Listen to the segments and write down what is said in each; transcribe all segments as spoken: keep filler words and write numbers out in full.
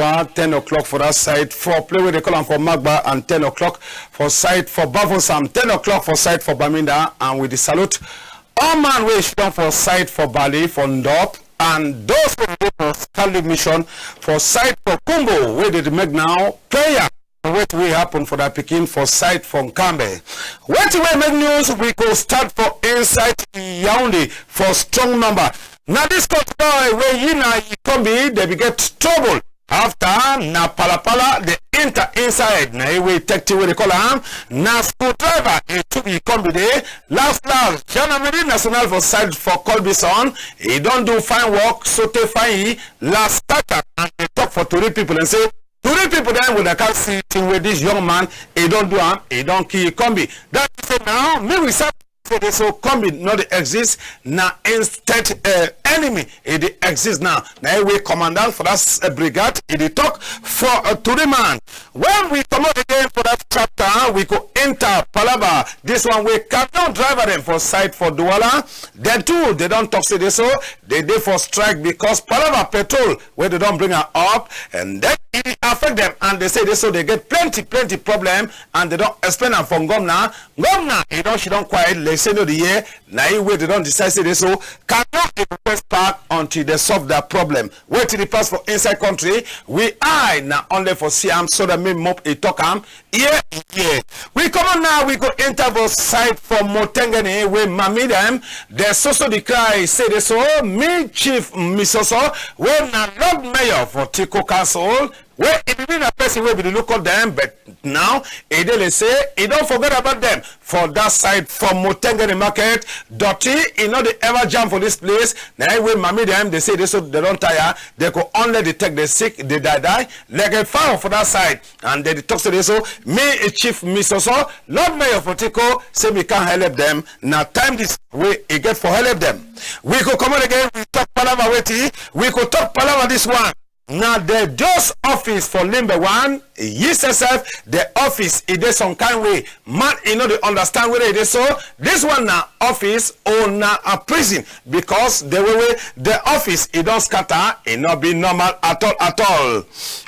Magba, ten o'clock for that side for place wey dey call am for Magba, and ten o'clock for side for Bafoussam, ten o'clock for side for Bamenda, and we dey salute all man wey sidon for side for Bali, for Ndop, and those wey dey for Catholic Mission for side for Kumbo, wey dey make now prayer for wetin wey happen for that pikin for side for Nkambe. Wetin wey make news, we go start for inside Yaoundé for strong number. Na this court boy wey yi na yi combi, dey be get trouble after na palapala dey enter inside. Na e wey take thing wey dey call am na screwdriver, e took yi combi dey. Last last, Gendarmerie Nationale for side for Colbison, e don do fine work, so tey fine yi last attack, and dey talk for tori people and say, tori people dem wey dey come see thing wey this young man e don do am, e don kill combi. That is say now, me we sabi say dey so combi no dey exist, na instead, eh, enemy e dey exist now. Na e wey commandant for that, eh, brigade e dey talk for, eh, tori man. When we comot again for that chapter, we go enter palava. This one wey camion driver dem for side for Douala, dem too dey don talk say dey so dey dey for strike because palava petrol wey dey don bring am up, and then e dey affect dem, and dey say dey so dey get plenty plenty problem, and dey don explain am for governor. Governor e don sidon quiet like say no dey hear. Na e wey dey don decide say dey so camion e go first park until dey solve that problem. Wetin dey pass for inside country, we eye na only for see am, so that me mop e talk am. Yeah, yeah. We comot now, we go enter for side for Motengene, wey mami dem dey so so dey cry say dey so, me Chief Misoso, wey na Lord Mayor for Tiko Council, wey e be na person wey be dey look up dem, but now e dey like say e don forget about dem for that side for Motengene market. Dirty e no dey ever jam for this place. Na e wey mami dem dey say dey so dey don tire, dey go only dey take dey sick, dey die die like a fowl for that side. And dey dey talk say dey so, me, eh, Chief Misoso, Lord Mayor for Tiko, say me can help dem. Na time this wey e get for help dem. We go comot again, we talk palava wetin, we go talk palava this one. Na the J O S office for Limbe one, yi sef sef, the office e dey some kind way. Man e no dey understand whether e dey so. This one na office or na a prison, because the way wey the office e don scatter, e no be normal at all at all.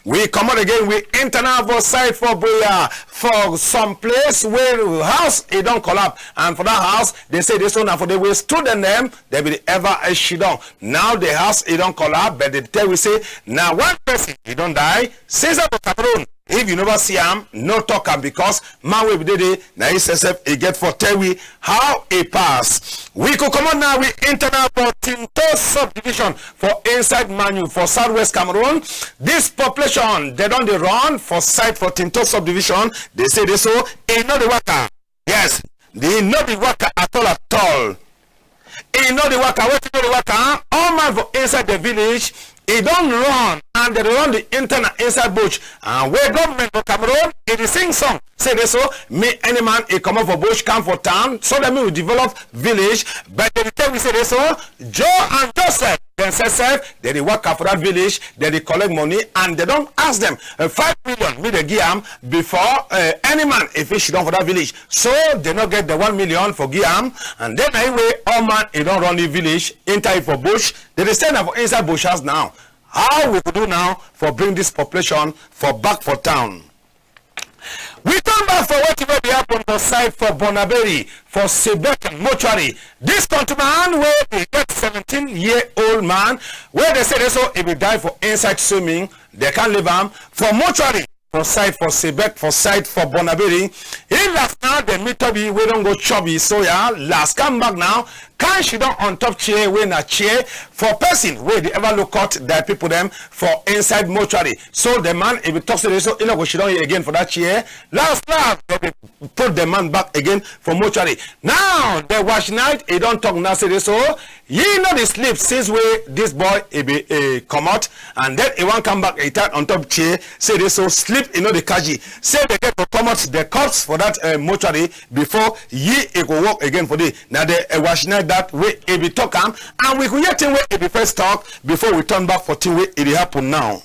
We comot again, we enter now for side for Buea, for some place wey house e don collapse, and for that house dey say dey so na for the way student dem dey be dey ever, eh, sidon. Now the house e don collapse, but dey tell we say na one person e don die. Since for Cameroon, if you never see am, no talk am, because man wey be dey dey, na yi sef sef e get for tell we how e pass. We go comot now, we enter now for Tinto subdivision for inside Manyou for southwest Cameroon. This population dey don dey run for side for Tinto subdivision. Dey say dey so e no dey waka. Yes, e no dey waka at all at all. E no dey waka. Wetin no dey waka? All man for inside the village e don run, and dey run the enter na inside bush. And wey government for Cameroon e dey sing song say dey so, me, any man e comot for bush come for town, so that me we develop village. But dey dey tell we say dey so, Joe and Joseph dem sef sef, dey dey waka for that village, dey dey collect money, and dey don ask dem, uh, five million me dey give am before, uh, any man e fit sidon for that village. So dey no get the one million for give am, and then na e wey all man e don run the village, enter e for bush. Dey dey stay na for inside bush house now. How we go do now for bring this population for back for town? We turn back for wetin wey dey happen for side for Bonaberi for Sebek mortuary. This countryman wey dey get seventeen year old man wey dey say dey so e be die for inside swimming, dey can leave am for mortuary for side for Sebek for side for Bonaberi. E last now the mitobi wey don go chop e soya last come back now, can sidon on top chair wey na chair for person wey dey ever look out their people dem for inside mortuary. So the man e be talk say dey so e no go sidon here again for that chair. Last last dey be put the man back again for mortuary. Now the watch night e don talk now say dey so e no dey sleep since wey this boy e be, eh, comot, and then e wan come back e tie on top chair. Say dey so sleep e no dey catch e. Say dey get for comot the corpse for that, eh, mortuary before e e go work again for day. Na the, eh, watch night that wey e be talk am, and we go hear thing wey e be first talk before we turn back for thing wey e dey happen now.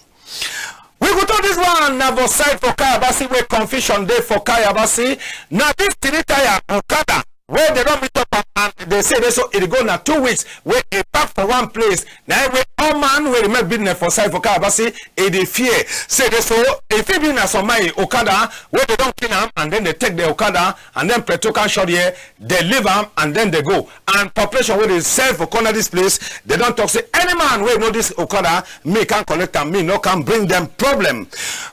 We go talk this one na for side for Kayabasi wey confusion dey for Kayabasi. Na this three tire okada wey dem don meet up am and dem say dey so e dey go na two weeks wey e park for one place. Na im wey all man wey dey make business for side for Calabar say e dey fear. Say dey so e fit be na some man okada wey dem don kill am and then dem take the okada and then petrol come short here, dem leave am and then dem go. And population wey dey sell for corner this place, dem don talk say any man wey know this okada, make e come collect am, make e no come bring dem problem.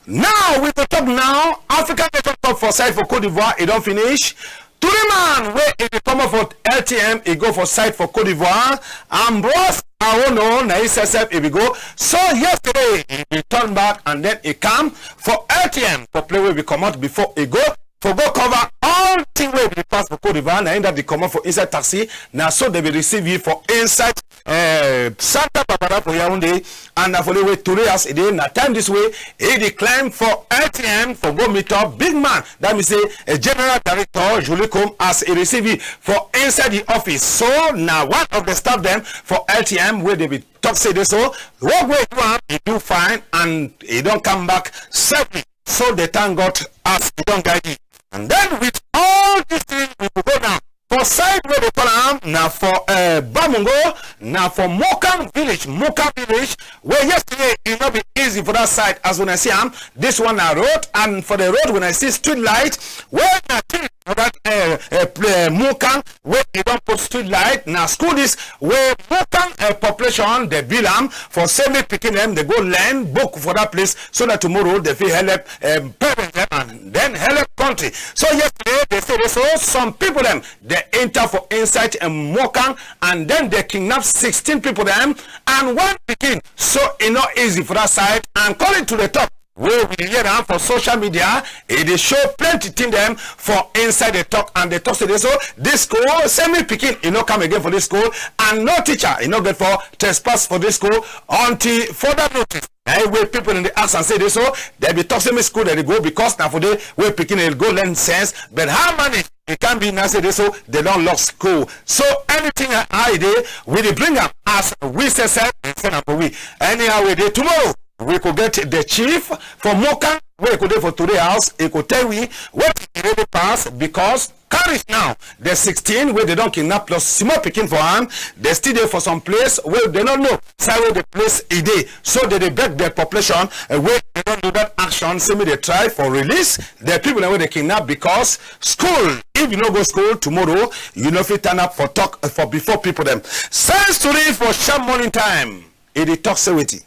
Now we go talk now, African Nations Cup for side for Cote d'Ivoire, e don finish. Three man wey e be comot for L T M, e go for side for Cote d'Ivoire. Ambrose Awono, na yi sef sef e be go. So yesterday, e be turn back and then e come for L T M for play wey be comot before e go for go cover all thing wey be pass for Cote d'Ivoire. Na im that dey comot for inside taxi. Na so dem be receive yi for inside eh, Santa Barbara for Yaoundé, and na for the way today as e dey, na time this way, e dey climb for L T M for go meet up big man. That mean say, eh, General Director Julie Combe as e receive yi for inside the office. So na one of the staff dem for L T M wey dey be talk say dey so, work wey e do am, e do fine, and e don come back safely. So dey thank God as e don guide yi. And then with all these things, we go go now for side wey dey call am na for, eh, Bamungo, na for Mokang village, Mokang village, wey yesterday e no be easy for that side as wuna see am. This one na road, and for the road wuna see street light wey na thing for that, eh, eh, pla-, eh, Mokang wey e don put street light. Na school this wey Mokang, eh, population dey build am for say make pikin dem dey go learn book for that place so that tomorrow dey fit help, eh, parents dem and then help country. So yesterday dey say dey so some people dem dey enter for inside, eh, Mokang and then dey kidnap sixteen people dem and one pikin. So e no easy for that side. And according to the talk wey we dey hear am for social media, e dey show plenty thing dem for inside the talk, and dey talk say dey so this school, say make pikin e no come again for this school, and no teacher e no get for trespass for this school until further notice. Na im wey people dem dey ask am say dey so, dem be talk say make school dem dey go because na for there wey pikin dey go learn sense, but how many e can be now say dey so dem don lock school. So anything how e dey, we dey bring am as we sef sef dey send am for we. Anyhow we dey, tomorrow we go get the chief for Mokang wey go dey for Tori House. E go tell we wetin e really pass because carriage now, the sixteen wey dey don kidnap plus small pikin for am, dey still dey for some place wey dey no know side wey the place e dey. So dey dey beg the population, eh, wey dey don do that action, say make dey try for release the people dem wey dey kidnap because school, if you no go school tomorrow, you no fit turn up for talk, eh, for before people dem. Sense tori for sharp morning time, e dey talk say wetin?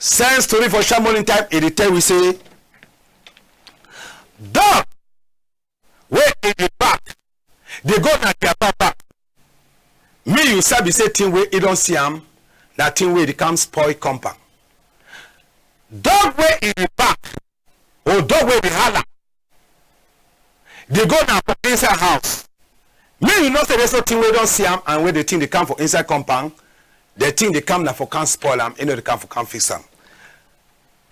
Sense tori for sharp morning time, e dey tell we say dog wey e dey bark dey go na their papa. Me you sabi say thing wey e don see am na thing wey e dey come spoil compound. Dog wey e dey bark or dog wey dey hala dey go na for inside house. Me you know say dey so thing wey don see am and wey the thing dey come for inside compound, the thing dey come na for come spoil am, e no dey come for come fix am.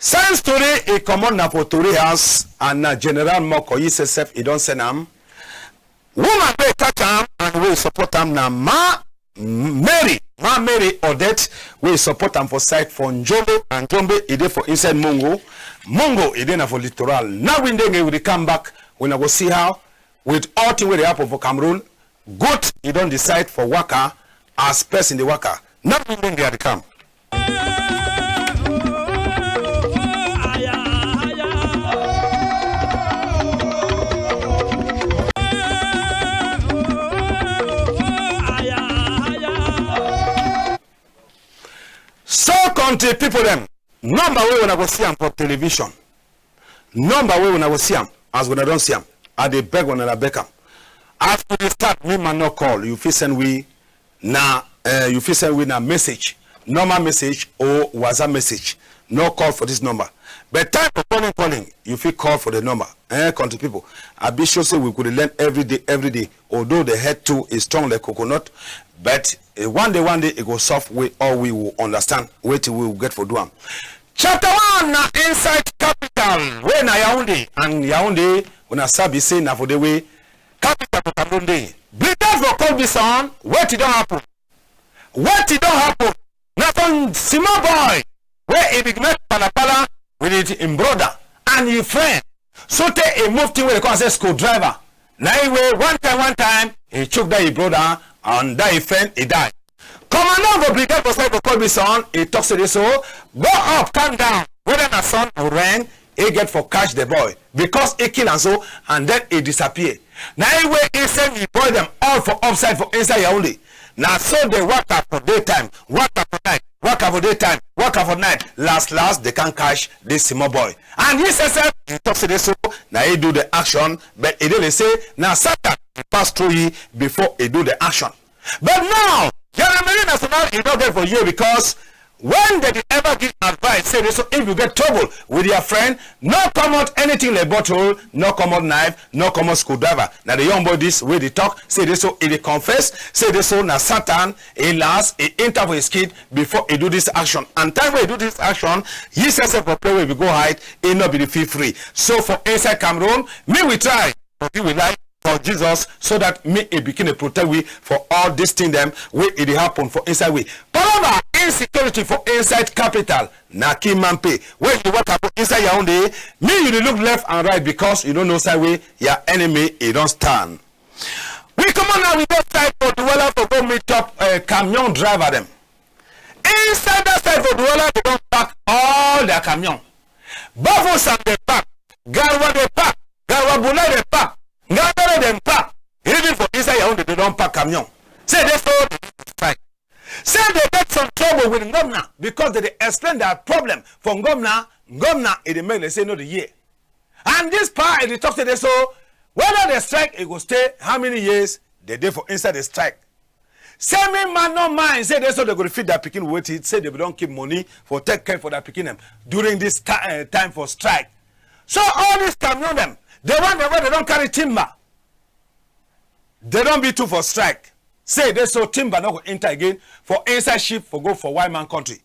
Sense tori e comot na for Tori House and na General Moko yi sef sef e don send am. Woman wey catch am and wey support am na Ma Mary, Ma Mary Odette wey support am for side for Njombe, and Njombe e dey for inside Mongo. Mongo e dey na for Littoral. Now we dey we dey come back, we na go see how with all thing wey dey happen for Cameroon, goat e don decide for waka as person dey waka. Now we dey dey come. So country people dem, number wey una go see am for television, number wey una go see am, as una don see am, I dey beg una, na beg am. As we dey start, me man no call, you fit send we na, eh, you fit send we na message, normal message or WhatsApp message. No call for this number. But time for calling, calling, you fit call for the number. Eh, country people, I be sure say we could learn every day, every day. Although the head too is strong like coconut, but, eh, one day, one day, e go soft. We all we will understand wetin we will get for do am. Chapter one na inside capital, wey na Yaoundé, and Yaoundé, una sabi say na for the way capital for Cameroon dey. Brigade for Colbison, wetin don happen? Wetin don happen? Na some small boy wey e be make palapala with him brother and him friend. So tey e move thing wey dey call am say screwdriver. Na yi wey one time, one time, e chook that yi brother and that yi friend, e die. Commandant for brigade for side for Kolbison, e talk say dey so, go up, come down, whether na sun or rain, e get for catch the boy because e kill am so and then e disappear. Na yi wey e send yi boy dem all for upside for inside Yaoundé. Na so dey waka for daytime, waka for night, waka for daytime, waka for night. Last last, dey come catch this small boy. And yi sef sef, e talk say dey so, na e do the action, but e dey like say na Satan e pass through yi before e do the action. But now, Gendarmerie Nationale e no get for here because when dey dey ever give advice, say dey so, if you get trouble with your friend, no comot anything like bottle, no comot knife, no comot screwdriver. Na the young boy this wey dey talk, say dey so, e dey confess, say dey so na Satan e last, e enter for yi skin before e do this action. And time wey e do this action, yi sef sef for play wey e be go hide, e no be dey feel free. So for inside Cameroon, me we try for give we life for Jesus, so that me e begin dey protect we for all this thing dem wey e dey happen for inside we. Palava, insecurity for inside capital, na Kimampe. When you dey waka for inside Yaoundé, me you dey look left and right because you no know side wey your enemy e don stand. We comot now, we go side for Douala for go meet up, eh, camion driver dem. Inside that side for Douala, dey don park all their camion. Bafoussam dey park, Garoua dey park, Garoua Boulay dey park, Ngaoundéré dem park. Even for inside Yaoundé, dey don park camion. Say dey so dey strike. Say dey get some trouble with Ngomna because dey dey explain their problem for Ngomna. Ngomna e dey make dem say no dey hear. And this pa e dey talk say dey so, whether the strike e go stay how many years, dey dey for inside the strike. Say me man no mind, say dey so dey go dey feed their pikin with it, say dey be don keep money for take care for their pikin dem during this ti-, eh, time for strike. So all this camion dem, the one dem wey dey don carry timber, dey don be too for strike. Say dey so timber no go enter again for inside ship for go for white man country.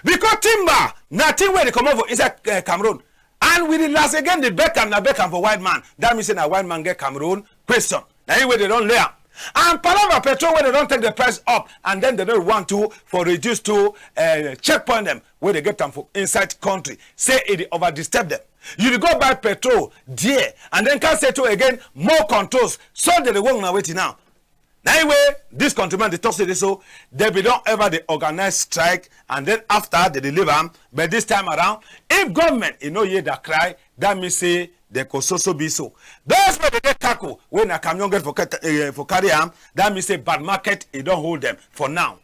Because timber na thing wey dey comot for inside, eh, Cameroon. And we dey last again, dey beg am, na beg am for white man. That mean say na white man get Cameroon question. Na yi wey dey don lay am. And palava petrol wey dey don take the price up, and then dey no want to for reduce to, eh, checkpoint dem wey dey get am for inside country. Say e dey over disturb dem. You dey go buy petrol there, and then come settle again more controls. So dey dey work na wetin now? Na yi wey this countryman dey talk say dey so, dey be don ever dey organize strike, and then after dey dey leave am. But this time around, if government e no hear their cry, that mean say dey go so so be so. Those wey dey get cargo wey na camion get for cat-, eh, for carry am, that mean say bad market e don hold dem for now.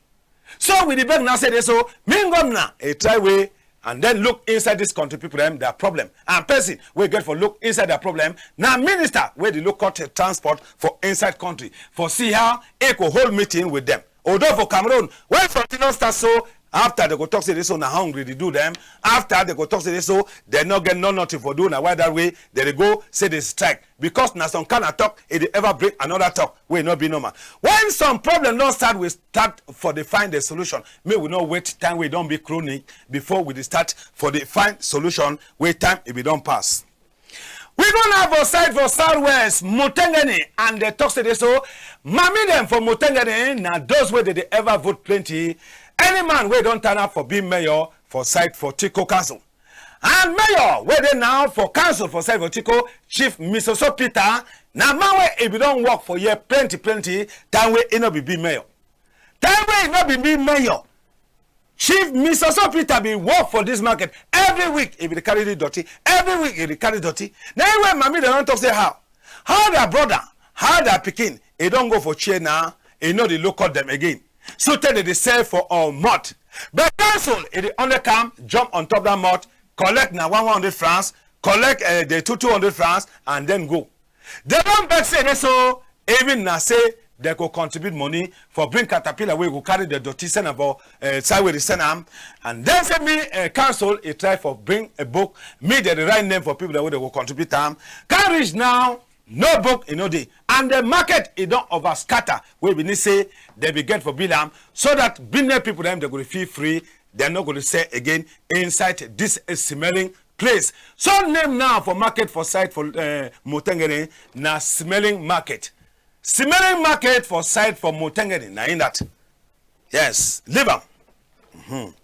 So we dey beg now say dey so, me Ngomna e try way and then look inside this country people dem their problem. And person wey get for look inside their problem na minister wey dey look cut transport for inside country for see how e go hold meeting with dem. Although for Cameroon, when something don start so, after dey go talk say dey so na hungry dey do dem. After dey go talk say dey so, dey no get no nothing for do, na why that way dey dey go say dey strike. Because na some kind of talk, e dey ever bring another talk wey no be normal. When some problem don start, we start for dey find the solution. Make we no wait time wey don be chronic before we dey start for dey find solution wey time e be don pass. We go now for side for Southwest, Mutengene, and dey talk say dey so, mami dem for Mutengene na those wey dey dey ever vote plenty. Any man wey don turn up for being mayor for side for Tiko Council. And mayor wey dey now for council for side for Tiko, Chief Misoso Peter, na man wey e be don work for here plenty plenty, time wey e no be big mayor. Time wey e no be big mayor, Chief Misoso Peter be work for this market. Every week e be dey carry the dirty. Every week e dey carry dirty. Na yi wey mami dem don talk say how? How their brother, how their pikin, e don go for chair now, e no dey look at dem again. So tey dey dey sell for all mud. But council, e dey only come, jump on top that mud, collect na one one hundred francs, collect, eh, the two two hundred francs, and then go. Dey don beg say dey so, even na say dey go contribute money for bring caterpillar wey go carry the dirty send am for, eh, side wey dey send am. And then say me, eh, council, e try for bring a book, me dey dey write name for people dem wey dey go contribute am. Come reach now, no book e no dey, and the market e don over scatter, wey be need say dey be get for build am, so that business people dem dey go dey feel free, dem no go dey sell again inside this, eh, smelling place. So name now for market for side for, eh, Mutengene na smelling market. Smelling market for side for Mutengene na in that. Yes, leave am. Mhm.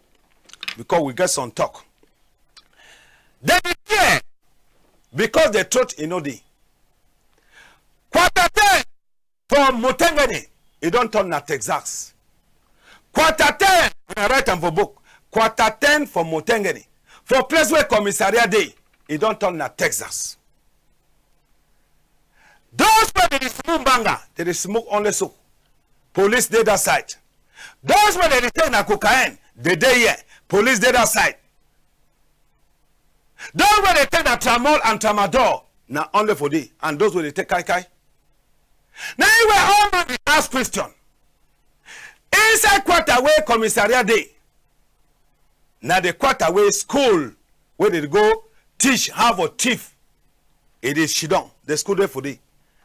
Because we get some talk. Dey dey fear because the truth e no dey. Mutengene, e don turn na Texas. Quarter ten, una write am for book. Quarter ten for Mutengene, for place wey commissariat dey, e don turn na Texas. Those wey dey dey smoke banga, dey dey smoke only so. Police dey that side. Those wey dey dey take na cocaine, dey dey here. Police dey that side. Those wey dey take na tramol and tramadol, na only for dey. And those wey dey take kai kai. Na im wey all man dey ask question. Inside quarter wey commissariat dey, na the quarter wey school wey dey go teach how for thief, e dey shidon. The school dey for dey.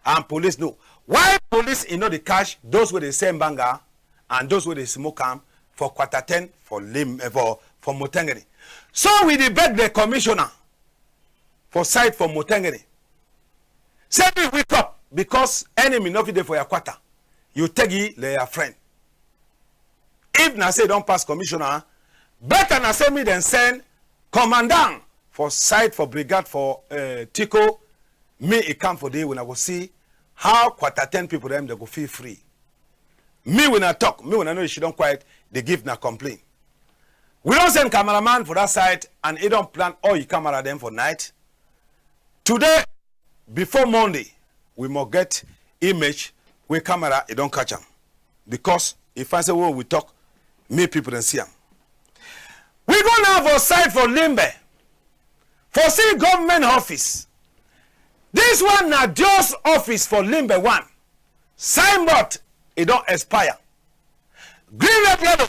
And police know. Why police e no dey catch those wey dey sell banga and those wey dey smoke am for quarter ten for Lim-, eh, for, for Mutengene? So we dey beg the commissioner for side for Mutengene. Say make e wake up, because enemy no fit dey for your quarter. You take yi like your friend. If na say e don pass commissioner, better na say make dem send commandant for side for brigade for, eh, Tiko. Make e come for there, una go see how quarter ten people dem, dem go feel free. Make una talk, make una no dey shidon quiet, dey give na complain. We don send cameraman for that side and e don plan all yi camera dem for night. Today, before Monday, we must get image wey camera e don catch am. Because e find say wey we talk, make people dem see am. We go now for side for Limbe, for see government office. This one na D O's office for Limbe one. Signboard, e don expire. Green, red, yellow.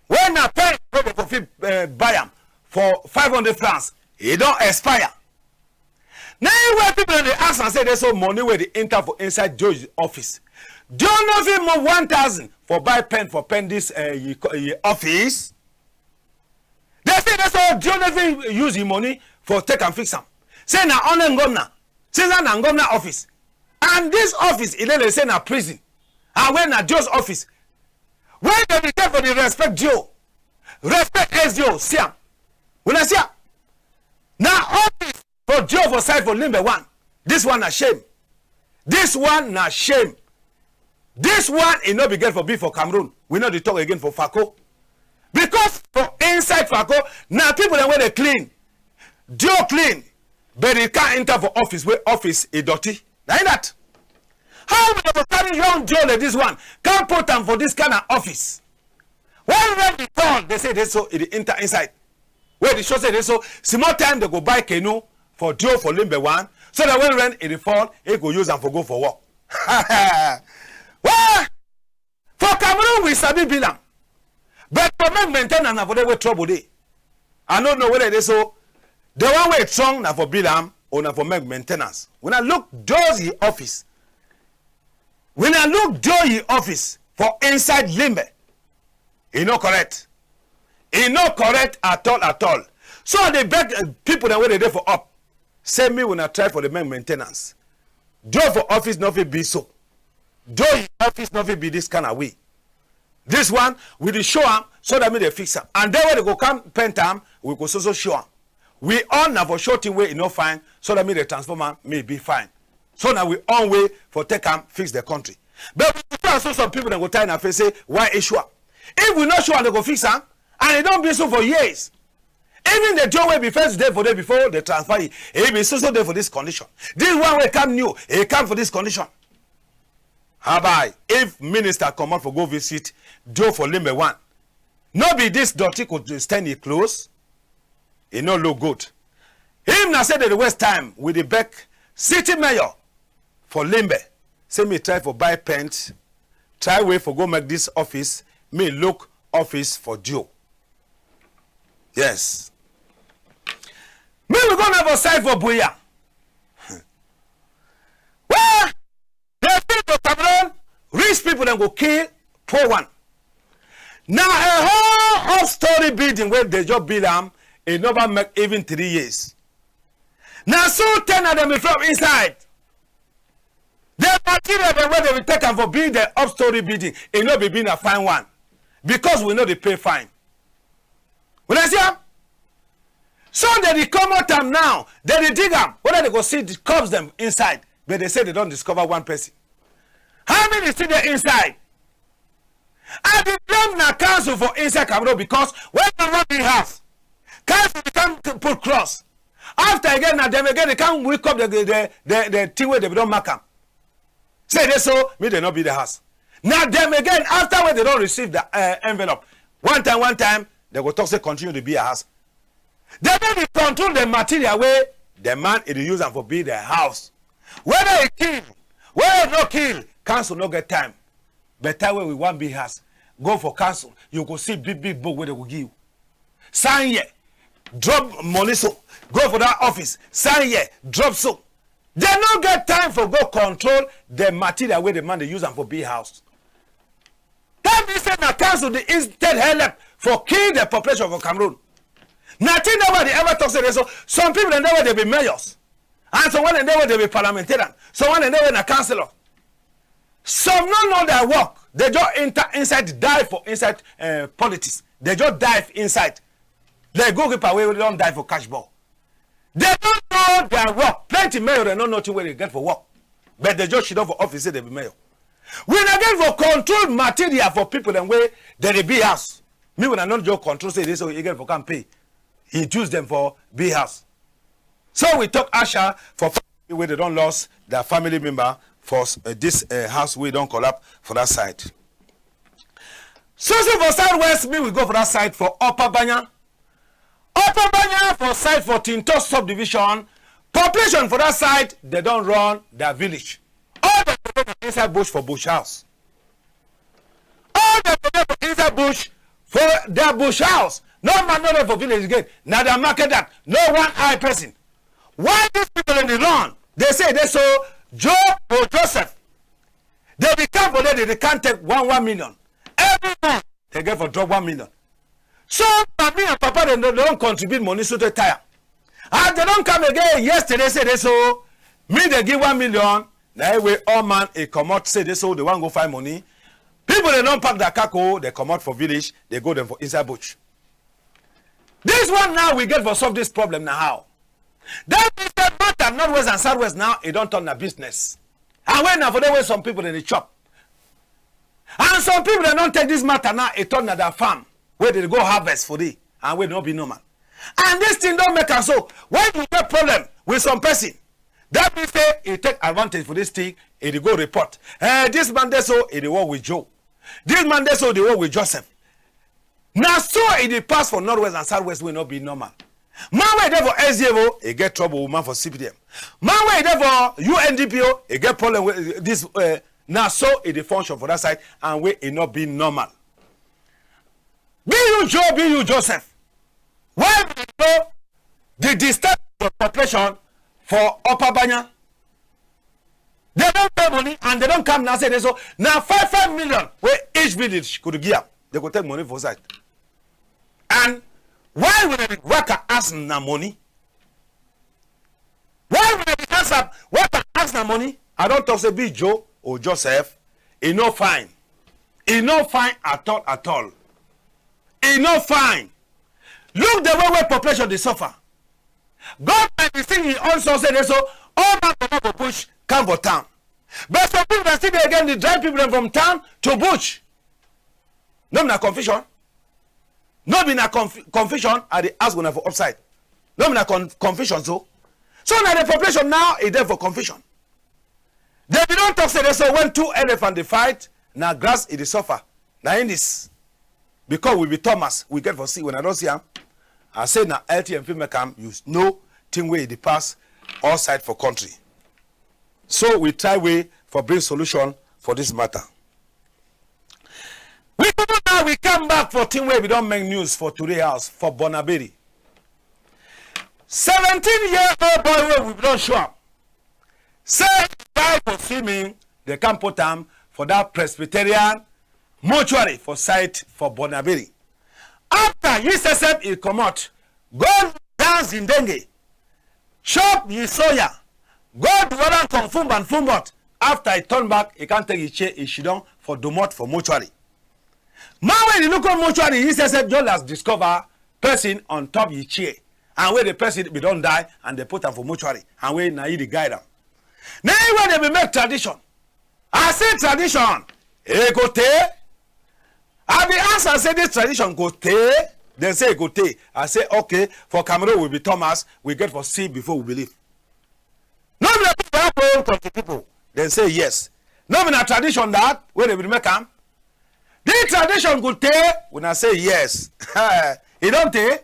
Wey na pen wey dem for fit, eh, buy am for five hundred francs, e don expire. Na im wey people dem dey ask am say, dey so money wey dey enter for inside D O office. D O no fit move one thousand for buy pen for paint this, eh, yi co-, yi office. Dey say dey so D O no fit use yi money for take am fix am. Say na only ngomna. Say na ngomna office. And this office, e dey like say na prison. And wey na D O's office. Wey dem dey take for the respect D O. Respect S D O, see am. Una see am. Na office for D O for side for Limbe one. This one na shame. This one na shame. This one, e no be get for be for Cameroon. We no dey talk again for Fako. Because for inside Fako, na people dem wey dey clean. D O clean. But e can't enter for office wey office e dirty. Na im that. How we go carry young D O like this one, come put am for this kind of office? When rain dey fall, dey say dey so e dey enter inside. Wey dey show say dey so small time dey go buy canoe for D O for Limbe one, so that when rain e dey fall, e go use am for go for work. Well, for Cameroon we sabi build am, but for make maintenance na for there wey trouble dey. I no know whether dey so the one wey strong na for build am or na for make maintenance. When I look those yi office, when I look those yi office for inside Limbe, e no correct. E no correct at all, at all. So I dey beg, uh, people dem wey dey dey for up, say make una try for dey make maintenance. D O for office no fit be so. D O yi office no fit be this kind of way. This one, we dey show am so that make dey fix am. And then when dey go come paint am, we go so so show am. We own na for show thing wey e no fine, so that make dey transform am, make e be fine. So na we own way for take am fix the country. But we go show am so some people dem go tie na face say, why e show am? If we no show am, dey go fix am, and e don be so for years. Even the D O wey be first dey for there before dey transfer yi, e be so so dey for this condition. This one wey come new, e come for this condition. Habai, if minister comot for go visit D O for Limbe one, no be this dirty go stain yi clothes? E no look good. Im na say dey dey waste time. We dey beg city mayor for Limbe, say make e try for buy paint, try way for go make this office, make e look office for D O. Yes. Make we go now for side for Buea. Well, dey say for Cameroon, rich people dem go kill poor one. Na a whole up-story building wey dey just build am, e never make even three years. Na so tenant dem be from inside. The material dem wey dey be take am for build the up-story building, e no be be na fine one, because we no dey pay fine. Una see am? So dey dey comot am now, dey dey dig am, whether dey go see the corpse dem inside, but dey say dey don discover one person. How many still dey inside? I dey blame na council for inside Cameroon, because when dem wan build house, council dey come to put cross. After again, na dem again dey come wake up the, the, the, the, the thing wey dem don mark am. Say dey so, me dey no build the house. Na dem again, after wey dem don receive the, eh, envelope, one time, one time, dem go talk say continue to build your house. Dem no dey control the material wey the man e dey use am for build the house. Whether e kill, whether e no kill, council no get time. Better wey we wan build house, go for council, you go see big big book wey dem go give you. Sign here, drop money so. Go for that office, sign here, drop so. Dem no get time for go control the material wey the man dey use am for build house. Tell me say na council dey instead help for kill the population for Cameroon. Na thing that wey I dey ever talk say dey so. Some people dem dey wey dey be mayors, and some one dem dey wey dey be parliamentarian, some one dem dey wey na councillor. Some no know their work. Dem just enter inside, dive for inside, eh, politics. Dem just dive inside. Like goalkeeper wey don dive for catch ball. Dem no know their work. Plenty mayor dem no know thing wey dem get for work. But dem just sit down for office say dem be mayor. We na get for control material for people dem wey dem dey build house. Me wey I no just control say dey so e get for come pay. E use dem for build house. So we talk asha for family wey dem don lost their family member for, eh, this, eh, house wey don collapse for that side. So, so for southwest, me we go for that side for Upper Banya. Upper Banya for side for Tintos subdivision. Population for that side, dem don run their village. All dem dey for inside bush for bush house. All dem dey for inside bush for their bush house. No man no dey for village again. Na their market that. No one eye person. Why these people dem dey run? Dem say dey so Joe or Joseph, dem dey come for there, dem dey come take one, one million. Every month, dem get for drop one million. So, mami and papa dem don, don contribute money so tey tire. As dem don come again yesterday, say dey so, me dem give one million, na e wey all man e comot say dey so dem wan go find money. People dem don pack their kako, dem comot for village, dem go dem for inside bush. This one now we get for solve this problem na how? That mean say matter Northwest and Southwest now, e don turn na business. And wey na for there wey some people dem dey chop. And some people dem don take this matter now, e turn na their farm, wey dem dey go harvest for there, and wey no be normal. And this thing don make am so, when you get problem with some person, that mean say e take advantage for this thing, e dey go report. Eh, this man dey so, e dey work with Joe. This man dey so, dey work with Joseph. Na so e dey pass for Northwest and Southwest wey no be normal. Man wey dey for S D F O, e get trouble with man for C P D M. Man wey dey for U N D P O, e get problem with this, eh, na so e dey function for that side and wey e no be normal. Be you Joe, be you Joseph. Why we dey go dey disturb the population for Upper Banya? Dem don pay money and dem don come now say dey so na five, five million wey each village could give am. Dem go take money for side. And why we dey waka ask na money? Why we dey ask am waka ask na money? I don talk say be Joe or Joseph, e no fine. E no fine at all, at all. E no fine. Look the way wey population dey suffer. Government dey sing e own song say dey so all man comot for bush come for town. But some people dem still dey again dey drive people dem from town to bush. No be na confusion? No be na conf-, confusion I dey ask una for upside? No be na con-, confusion so? So na the population now e dey for confusion. Dem be don talk say dey so when two elephant dey fight, na grass e dey suffer. Na in this. Because we be Thomas, we get for see. When I don see am, I say na L T M fit make am, you know thing wey e dey pass all side for country. So we try way for bring solution for this matter. We comot now, we come back for thing wey we don make news for today house for Bonaberi. Seventeen year old boy wey we don show am say e die for swimming, dem come put am for that Presbyterian mortuary for site for Bonaberi. After yi sef sef e comot, go dance ndenge, chop yi soya, go do other kung fu and fumbot. After e turn back, e come take yi chair, e sidon for domot for mortuary. Man wey dey look on mortuary, yi sef sef just last discover person on top yi chair, and wey the person be don die, and dem put am for mortuary, and wey na yi dey guide am. Na yi wey dem be make tradition. I say tradition, e go tey. I be ask am say this tradition go tey. Dem say e go tey. I say okay, for Cameroon we be Thomas, we get for see before we believe. No be na people wey happen, country people. Dem say yes. No be na tradition that wey dem be make am. This tradition go tey. Una say yes. E don tey.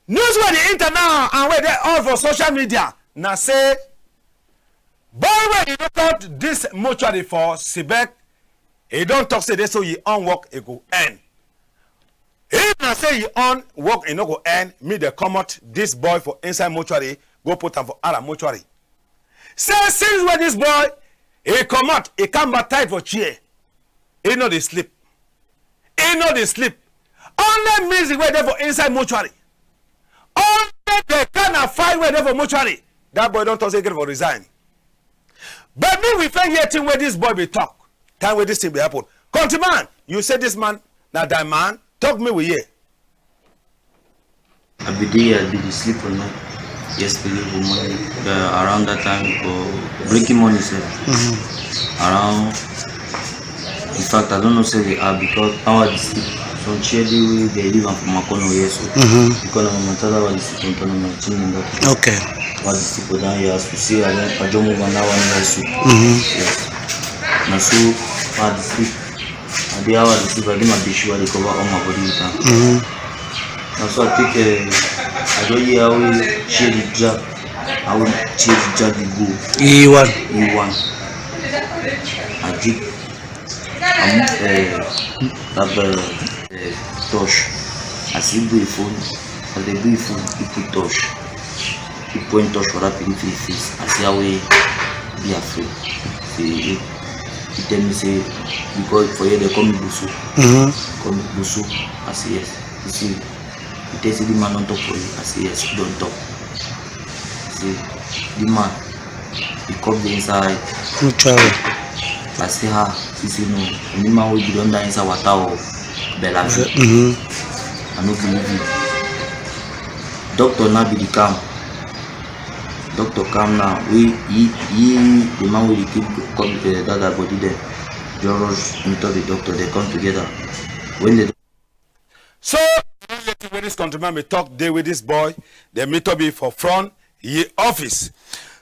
News wey dey enter now and wey dey all for social media na say boy wey dey look out this mortuary for Sibek, e don talk say dey so yi own work e go end. If na say yi own work e no go end, make dem comot this boy for inside mortuary, go put am for other mortuary. Say since wey this boy e comot, e come back tight for chair, e no dey sleep. E no dey sleep. Only music wey dey for inside mortuary. Only the kind of fight wey dey for mortuary. That boy don talk say e get for resign. But me we fit hear thing wey this boy be talk. Time wey this thing be happen. Countryman, you say this man na thy man. Talk me we hear. I be dey, I be dey sleep for night. Yesterday for morning, uh, around that time for breaking morning sef. Around, in fact, I don't know say the hour because how I dey sleep. Some chair dey wey dey leave am for my corner here so. Because na my matter that I dey sleep on top of my chin and that. Okay. How I dey sleep for down here, as you see, I don, I don move am that one here so. Yes. Na so how I dey sleep. I dey how I dey sleep, I dey my bedsheet, I dey cover all my body with am. Na so I take, uh, I don hear how chair dey drag, how chair dey drag dey go. E one. E one. I take, I move, uh, that, uh, uh, torch. I see boy phone. As dey do yi food, yi put torch. Yi point torch for that pikin face. I see how e be afraid. Say, eh, yi tell me say, because for here dey call me Busu. Call me Busu. I say yes. You see, yi tell say the man don talk for you. I say yes, yi don talk. Say, the man, yi come dey inside. No travel. I say, ah, she say no. Any man wey be don die inside water or Bellevue, I no believe you. Doctor now be the come. Doctor come now. We, he, he, the man wey dey keep come, uh, that, that body there, just rush meet up the doctor. They come together. When the So, when this countryman be talk dey with this boy, dem meet up be for front yi office.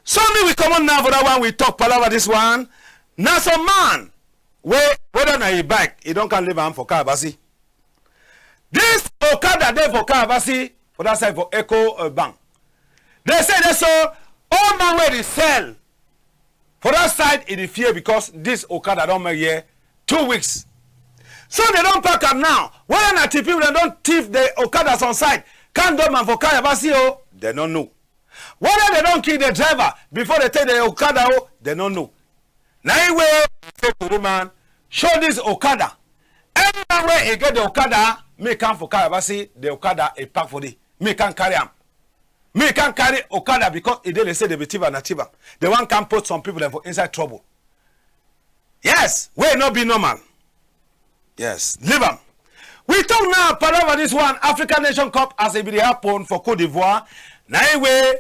So me we comot now for that one, we talk palava this one. Na some man wey, whether na yi bike, e don come leave am for Kayabasi. This okada dey for Kayabasi, for that side for Eco, uh, Bank. Dem say dey so, all man wey dey sell for that side, e dey fear because this okada don make here two weeks. So dem don pack am now. Whether na thief people dem don thief the okada some side, come dump am for Kayabasi o, dem no know. Whether dem don kill the driver before dem take the okada o, dem no know. Na yi wey say tori man show this okada. Any man wey e get the okada, make come for Kayabasi, the okada e park for there. Make come carry am. Me come carry okada because e dey like say dem be thief am, na thief am. Dem wan come put some people dem for inside trouble. Yes, wey no be normal. Yes, leave am. We talk now, palava this one, African Nation Cup as e be dey happen for Cote d'Ivoire. Na yi wey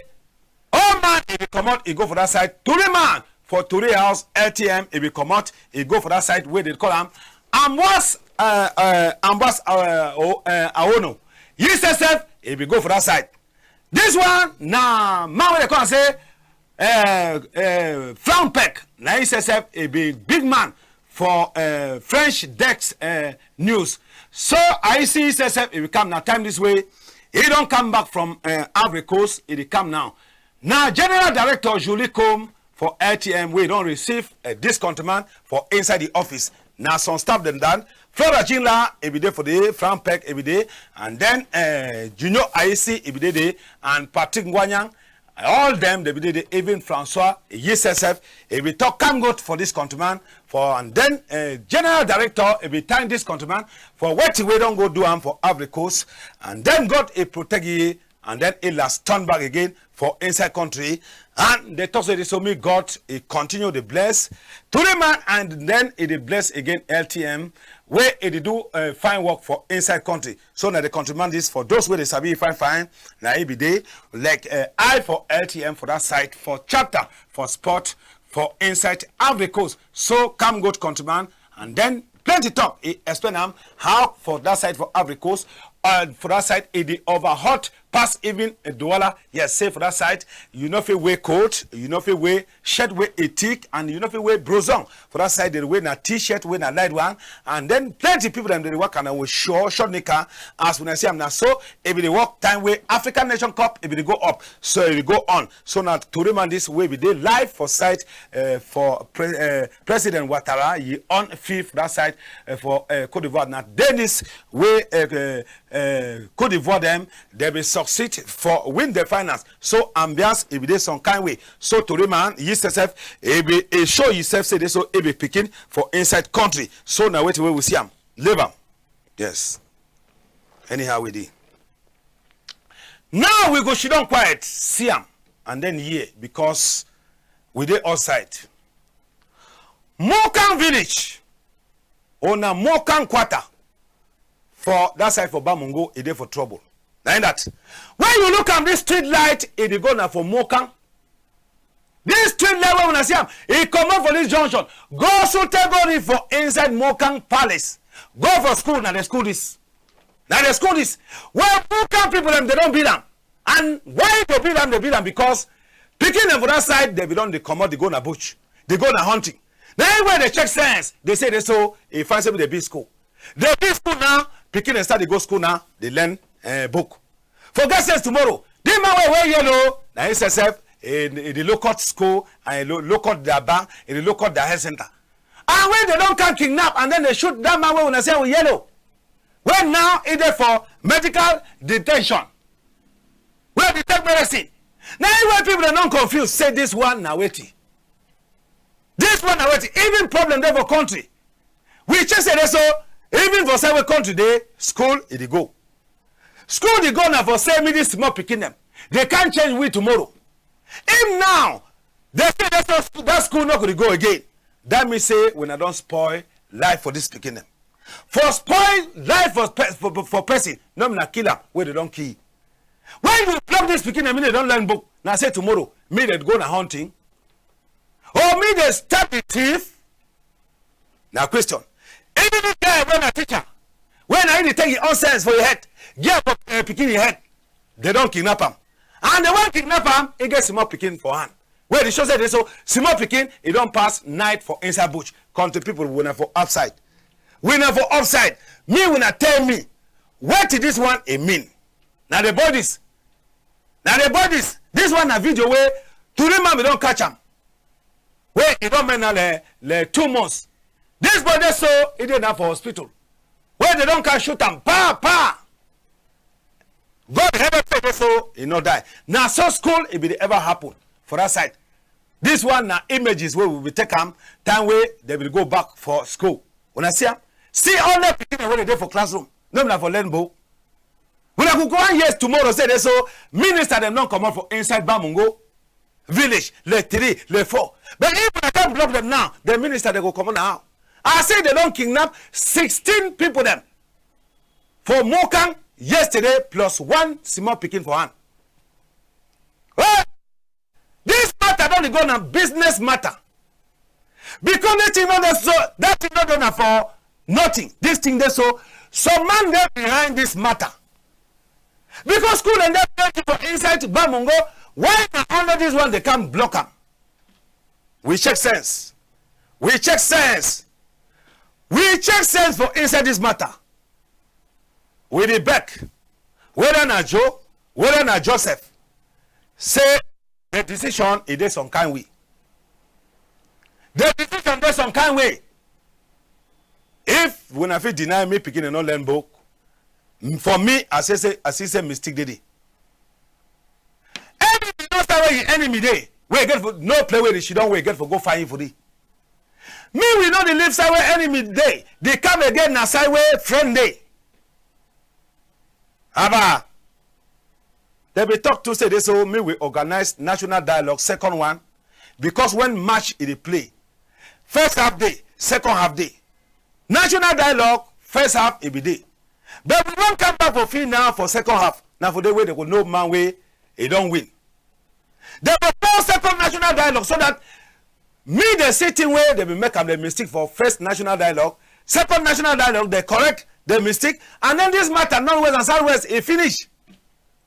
all man e be comot, e go for that side. Tori man for Tori House, L T M, e be comot, e go for that side wey dey call am Ambroise, uh, uh, Ambroise, uh, O-, uh, Aono. Yi sef sef, e be go for that side. This one na man wey dey call am say, eh, eh, Flampec. Na yi sef sef e be big man for, eh, French Dex, eh, News. So I see yi sef sef e be come na time this wey e don come back from, eh, Ivory Coast, e dey come now. Na General Director Julie Combe for L T M wey don receive, eh, this countryman for inside the office. Na some staff dem dan. Flora Jinla, e be dey for the Flampec, e be dey, and then, eh, Junior Aisi, e be dey there, and Patrick Ngwanyang, all dem, dem be dey there, even Francois, yi sef sef, e be talk come good for this countryman, for, and then, eh, General Director, e be thank this countryman for wetin wey don go do am for Ivory Coast, and then God e protect yi, and then e last turn back again for inside country. And dem talk say this, so me God e continue dey bless Tori man, and then e dey bless again L T M wey e dey do, uh, fine work for inside country. So na the countryman this for those wey dey sabi fine fine. Na e be dey like, uh, I for L T M for that side for chapter for sport for inside Ivory Coast. So come good countryman, and then plenty talk. He explain am how for that side for Ivory Coast, uh, for that side, e dey over hot pass even a Douala. Yes, say for that side, you no fit wear coat, you no fit wear shirt wey e thick, and you no fit wear blouson. For that side, they wear na T-shirt wey na light one, and then plenty people dem dey waka na with short, short knicker. As una see am na so, e be dey work time wey African Nation Cup, e be dey go up, so e dey go on. So na tori man this wey be dey live for site, uh, for pre uh, President Ouattara, yi own fief that side, uh, for uh, Cote d'Ivoire. Na Denis wey uh, uh, uh, Cote d'Ivoire dem, dem be succeed for win the finals. So ambiance e be dey some kind way. So tori man, yi sef sef, e be e show yi sef say dey so e be pikin for inside country. So na wetin wey we see am. Leave am. Yes. Anyhow we dey. Now we go sidon quiet, see am, and then hear, because we dey outside. Mokang village, or na Mokang quarter, for that side for Bamougo, e dey for trouble. Na in that. When you look am, this street light, e dey go na for Mokang. This street light wey una see am, e comot for this junction, go Sute, go reach for inside Mokang Palace, go for school, na the school this. Na the school this. Wey Mokang people dem, dey don build am. And why dey build am? Dey build am because pikin dem for that side, dey be don dey comot, dey go na bush, dey go na hunting. Na im wey dey check sense, dey say dey so, e fine say make dey build school. Dey build school now, pikin dem start dey go school now, dey learn uh, book. For get sense tomorrow, the man wey wear yellow, na him sef sef, e e dey look out school, and e look out their bank, e dey look out their health center. And when dey don come kidnap, and then dey shoot that man wey una see with yellow, wey now e dey for medical detention, wey dey take medicine. Na him wey people dem don confuse, say this one na wetin? This one na wetin? Even problem dey for country. We check say dey so, even for side wey country dey, school e dey go. School dey go na for say make this small pikin dem, dey can't change we tomorrow. If now dey say dey so, that school no go dey go again, that mean say una don spoil life for this pikin dem. For spoil life for pe for, for person, no be na kill am wey dey don kill. When you block this pikin dem, make dey don learn book, na say tomorrow make dey go na hunting, or make dey start the thief. Na question. Even this guy wey na teacher, wey na him dey take him own sense for him head, give am for uh, pikin him head, dey don kidnap am. And dey wan kidnap am, e get small pikin for hand. Wey dey show say dey so, small pikin, e don pass night for inside bush. Country people, we na for upside. We na for upside. Me, una tell me, wetin this one e mean? Na the bodies. Na the bodies. This one na video wey tori man be don catch am. Wey e don make now like, like two months. This boy dey so, e dey now for hospital. Wey dey don come shoot am, pa, pa. God help us say dey so, e no die. Na so school e be dey ever happen for that side. This one na images wey we be take am time wey dey be go back for school. Una see am? See all the pikin dem wey dey dey for classroom. No be na for learn book. Una go go one years tomorrow say dey so minister dem don comot for inside Bamougo village, le three, le four. But if una come block dem now, the minister dem go comot na how? I say dey don kidnap sixteen people dem for Mokang yesterday plus one small pikin for hand. Hey! This matter don dey go na business matter. Because the thing no dey so, that thing no dey na for nothing. This thing dey so, some man dey behind this matter. Because school dem dey plenty for inside Bamougo, why na only this one dey come block am? We check sense. We check sense. We check sense for inside this matter. We dey beg, whether na Joe, whether na Joseph, say the decision e dey some kind way. The decision dey some kind way. If una fit deny me pikin dem no learn book, m- for me, I say say I see say mistake dey dey. Enemy no side wey yi enemy dey, wey e get for no play wey dey sidon, wey e get for go find yi for dey. Me, we no dey live side wey enemy dey. Dey come again na side wey friend dey. Aba, dem be talk too say dey so me we organize national dialogue second one, because when match e dey play, first half dey, second half dey. National dialogue first half e be dey, but we don come back for field now for second half. Na for dey wey dem go know man wey e don win. Dem go call second national dialogue so that Me dey see thing wey dey be make am the mistake for first national dialogue, second national dialogue dey correct the mistake, and then this matter North West and South West e finish.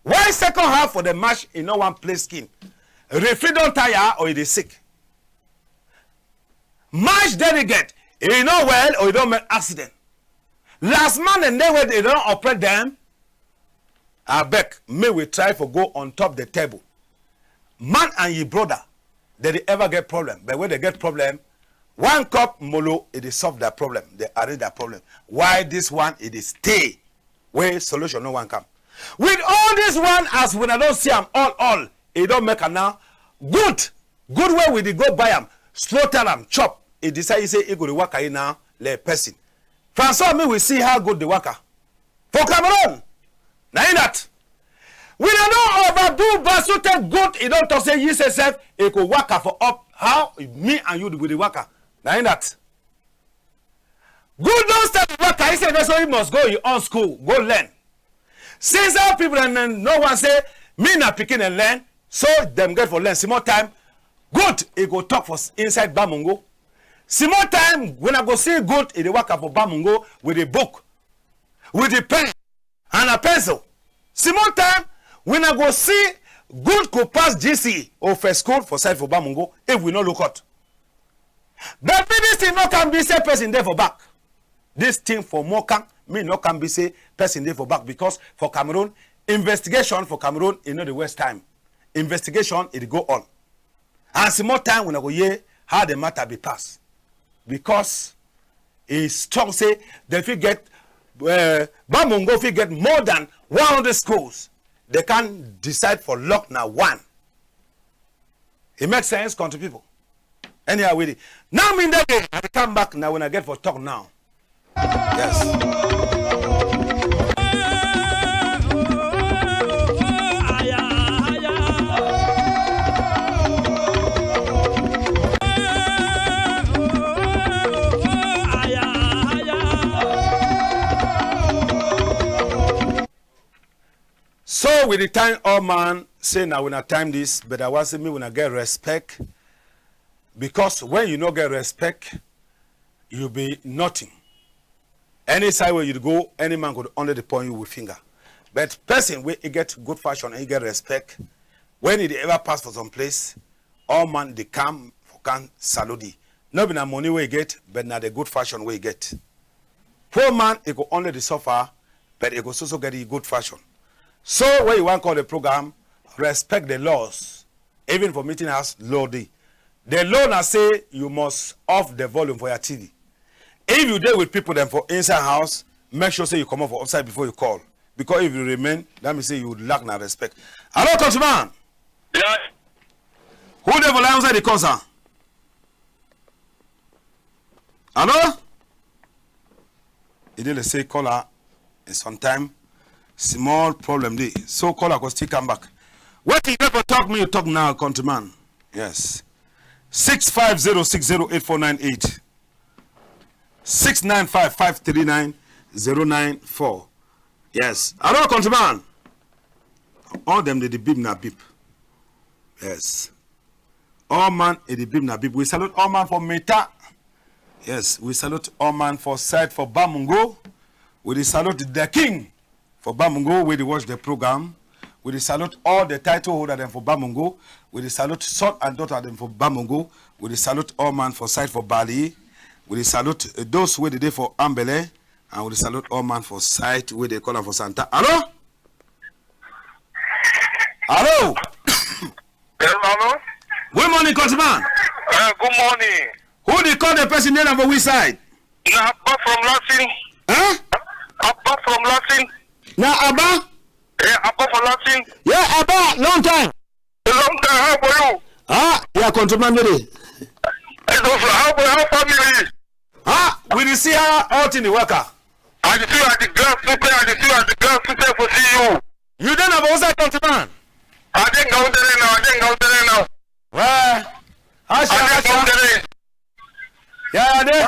Why second half for the match e no wan play skin? Referee don tire or e dey sick? Match delegate e no well or e don make accident? Last man dem dey wey dey don operate dem. Abeg, make we try for go on top the table. Man and yi brother, dey dey ever get problem, but when dey get problem, one cup molo e dey solve their problem, dey arrange their problem. Why this one e dey stay wey solution no wan come? With all this one, as wuna don see am all all, e don make am now. Good, good wey we dey go buy am, slaughter am, chop. E decide say e go dey waka in now like person. Francois, make we see how good dey waka for Cameroon. Na in that. We dey don overdo Basu take good. E don talk say yi say sef e go waka for up. How me and you we dey waka? Na in that. Good don start to waka. He say that's why he must go yi own school, go learn. Since our people dem no wan say me na pikin and learn, so dem get for learn. Small time, good e go talk for s-, inside Bamongo. Small time, wuna go see good e dey waka for Bamongo with the book, with the pen and a pencil. Small time, wuna go see good go pass G C E or first school for side for Bamongo if we no look out. But me, this thing no can be say person dey for back. This thing for more can me no can be say person dey for back, because for Cameroon, investigation for Cameroon e no dey waste time. Investigation e dey go on. And small time wuna go hear how the matter be pass. Because e strong say dem fit get, eh, Bamongo fit get more than one hundred schools. Dey can decide for lock na one. E make sense, country people? Anyhow we dey. Now me that day, I dey come back now, wuna get for talk now. Yes. So we dey thank all man, say na wuna time this, but I wan say me wuna get respect, because when you no get respect, you be nothing. Any side wey you go, any man go only dey point you with finger. But person wey e get good fashion, e get respect, when e dey ever pass for some place, all man dey come for come salute yi. No be na money wey e get, but na the good fashion wey e get. Poor man e go only dey suffer, but e go so so get yi good fashion. So when you wan call the program, respect the laws. Even for meeting house, law dey. The law na say you must off the volume for your T V. If you dey with people dem for inside house, make sure say you comot for outside before you call. Because if you remain, that mean say you lack na respect. Hello, countryman. Yeah. Who dey for line outside the call, sir? Hello? E dey like say caller, eh, sometime small problem dey. So caller go still come back. Wetin you get for talk, me you talk now, countryman. Yes. Six five zero six zero eight four nine eight. Six nine five five three nine zero nine four. Yes. Hello, countryman. All dem dey, dey beep na beep. Yes. All man, e dey beep na beep. We salute all man for Meta. Yes, we salute all man for side for Bamungo. We dey salute the king for Bamungo wey dey watch the program. We dey salute all the title holder dem for Bamungo. We dey salute son and daughter dem for Bamungo. We dey salute all man for side for Bali. We dey salute, uh, those wey dey dey for Ambele. And we dey salute all man for side wey dey call am for Santa. Hello? Hello? Hello, hello? Good morning, countryman. Uh, good morning. Who dey call, the person name, na for which side? Na Abba from Latin. Huh? Abba from Latin. Na Abba? Yeah, Abba from Latin. Yeah, Abba, long time. A long time. How for you? Ah, yeah, countryman, dey dey. It's also, how for, how family? Ah, we dey see how all thing dey waka. I dey see you at the ground, super. I dey see you at the ground, super, for see you. You dey na for which side, countryman? I dey Ngaoundere now. I dey Ngaoundere now. Well, Asha, I dey Asha. Ngaoundere. Yeah, I dey.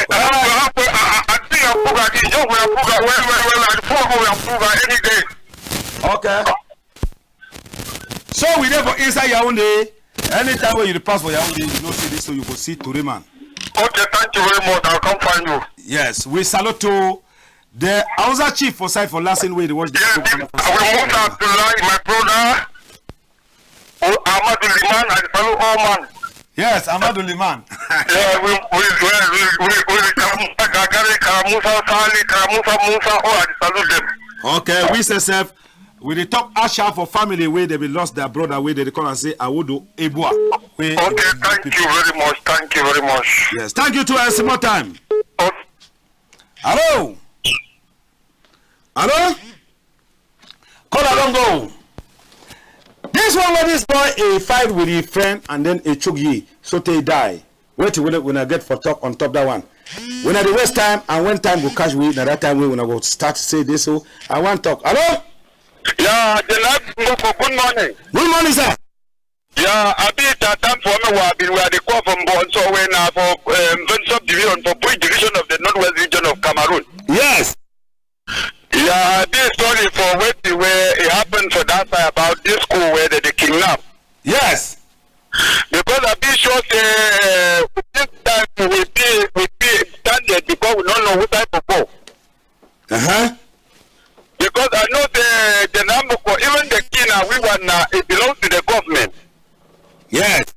Well, I, I, I, I think I put, I dey joke with Apuga well, well, well. I dey follow with Apuga any day. Okay. So we dey for inside Yaoundé, Anytime wey you dey pass for Yaoundé, you know say this, so you go see Tori man. Okay, thank you very much. I'll come find you. Yes, we salute to the Hausa chief for side for Lassen wey dey watch the program. Yes, I will move that to line, my brother. Oh, Ahmadu Liman, I salute all man. Yes, Ahmadu Liman. Yeah, we, we, we, we, we, we, Karamusa Gagari, Karamusa Sali, Karamusa Musa, all I salute them. Okay, we say self, we dey talk Asha for family wey dey be lost their brother wey dey call and say Awodo Ebua. Okay, thank you very much. Thank you very much. Yes, thank you too, and some more time. Okay. Hello? Hello? Call along go. This one wey this boy e fight with him friend and then e chook yi so tey e die. Wetin wuna, wuna get for talk on top that one? Wuna dey waste time, and when time go catch we, na that time wey wuna go start say this. So I wan talk. Hello? Yeah, General Mboko, good morning. Good morning, sir. Yeah, I be Tatam for me, wa been where they call from Bonso, wey na for, um, Venture Division, for Bui Division of the Northwest Region of Cameroon. Yes. Yeah, I be sorry for wetin wey e happen for that side about this school where they, they kidnap. Yes. Because I be sure say, uh, this time we be, we be standard because we don't know which side to go. Uh-huh. Because I know the, the number for even the key now, we want now, it belongs to the government. Yes.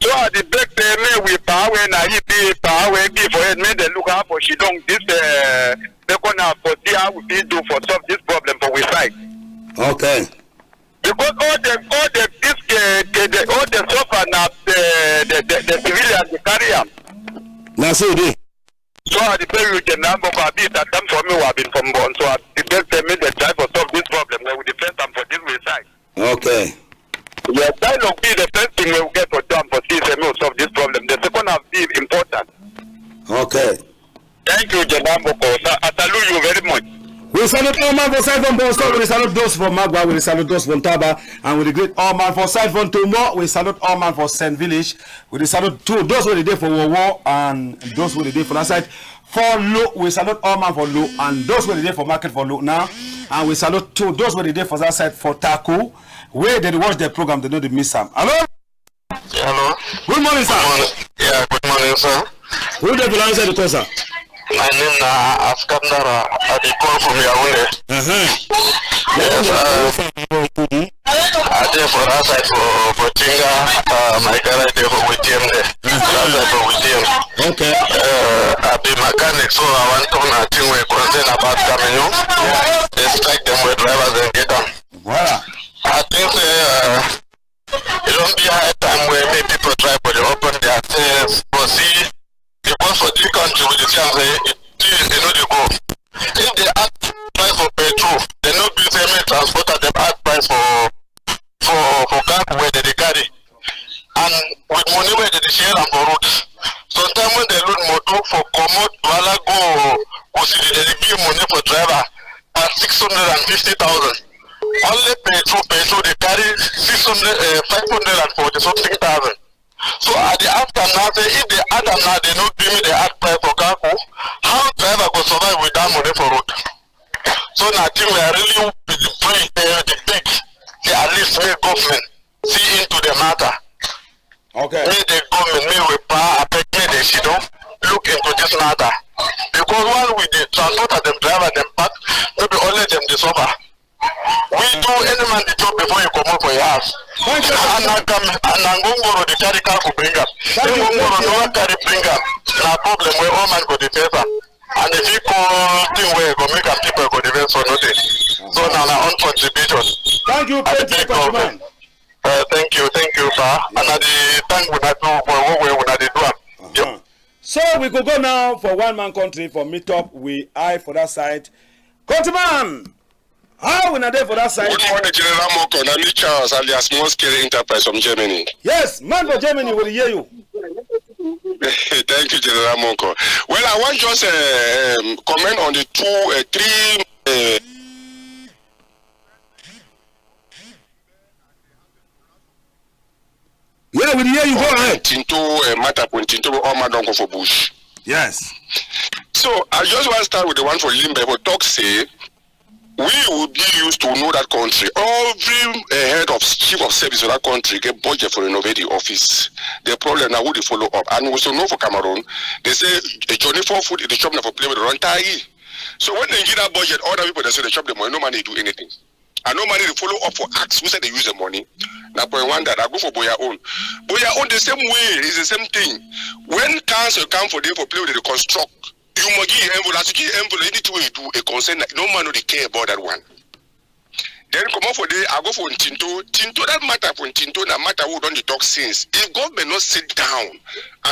So I dey beg say make we power wey na yi be power wey be for head, make dem look how for she don this, uh, make una for see how we fit do for solve this problem for we side. Okay. Because all the, all the, this, uh, the, the, all the suffer na the, the, the, the civilians dey carry am. Na so e dey. So I dey tell you, General Mboko, I be that time for me, wa been from born. So I dey tell them, make dem try for solve this problem wey we dey face am for this way side. Okay. Yeah, dialogue be the first thing wey we get for do am for see say make we solve this problem. The second half be important. Okay. Thank you, General Mboko. Sa-, I salute you very much. We salute all man for side from Bonso. We salute those for Magwa. We salute those for Ntaba. And we greet all man for side from Tumbo. We salute all man for Saint Village. We dey salute too those wey dey dey for Wowo and those wey dey dey for that side for Lo. We salute all man for Lo and those wey dey dey for market for Lo now. And we salute too those wey dey dey for that side for Taku, wey dey dey watch the program, they no dey miss am. Hello? Hello. Good morning, sir. Good morning. Yeah, good morning, sir. Who dey for that side dey call, sir? My name na Askandara. I dey call from Yaoundé. Uh-huh. Yes, uh, I dey for that side for, for Tinga. Uh, my garage dey for W T M there. Uh-huh. That side for W T M. Okay. Uh, I be mechanic, so I wan talk na thing wey concern about camion. Yeah. They strike them wey drivers dem get am. Voilà. I think say, uh, e don be high time wey make people try for dey open their sense for see, because for this country we dey see am say e, things dey no dey go. If they add price for petrol, dem no gree say make transporter dem add price for, for, for cargo wey dem dey carry. And with money wey dem dey share am for road, sometimes when dem load motor for comot Douala go, go Kosili, dem dey give money for driver at six hundred and fifty thousand. Only petrol, petrol dey carry six hundred, eh, five hundred and forty something thousand. So I dey ask am now say if they add am now, dem no gree make dem add price for cargo, how driver go survive with that money for road? So na thing wey I really pray, eh, dey beg say at least make government see into the matter. Okay. Make the government, make we power, abeg, make dem sit down, look into this matter. Because while we dey, transporter dem, driver dem pack, no be only dem dey suffer. We do, any man dey chop before he comot for him house. One second. And na gam-, and na ngongoro dey carry cargo bring am. Thank you, Ngongoro thank you. Never carry bring am. Na problem wey all man go dey face am. And if he call thing wey go make am, people go dey vex for nothing. So na, na own contribution. Thank you, I plenty, beg countryman. Uh, thank you, thank you, sir. And I dey thank una too for work wey una dey do am. Uh-huh. So we go go now for one man country for meet up. We eye for that side. Countryman, how una dey for that side? Good morning, General Moko. Na me Charles alias Small Scale Enterprise from Germany. Yes, man for Germany, we dey hear you. Thank you, General Moko. Well, I wan just, uh, um, comment on the two, uh, three, uh, Yeah, we dey hear you. Go ahead. Tinto, eh, matter for Tinto, all man don go for bush. Yes. So I just wan start with the one for Limbe for talk say, We will be used to know that country. Every uh, head of chief of service for that country get budget for renovate the office. The problem now who they follow up. And we also know for Cameroon, they say a Johnny four foot in the shop never play with the run tie. So when they give that budget, other people they say the shop the money, no money do anything. And no money they follow up for acts. Who said they use the money? Now point one that I go for Buea own. Buea own the same way, it's the same thing. When council come for them for play with the construct, you must give envelope. As you give envelope, anything wey you do, a concern. No man no dey care about that one. Then comot for there, I go for Ntinto. Ntinto, that matter for Ntinto na matter we don dey talk since. If government no sit down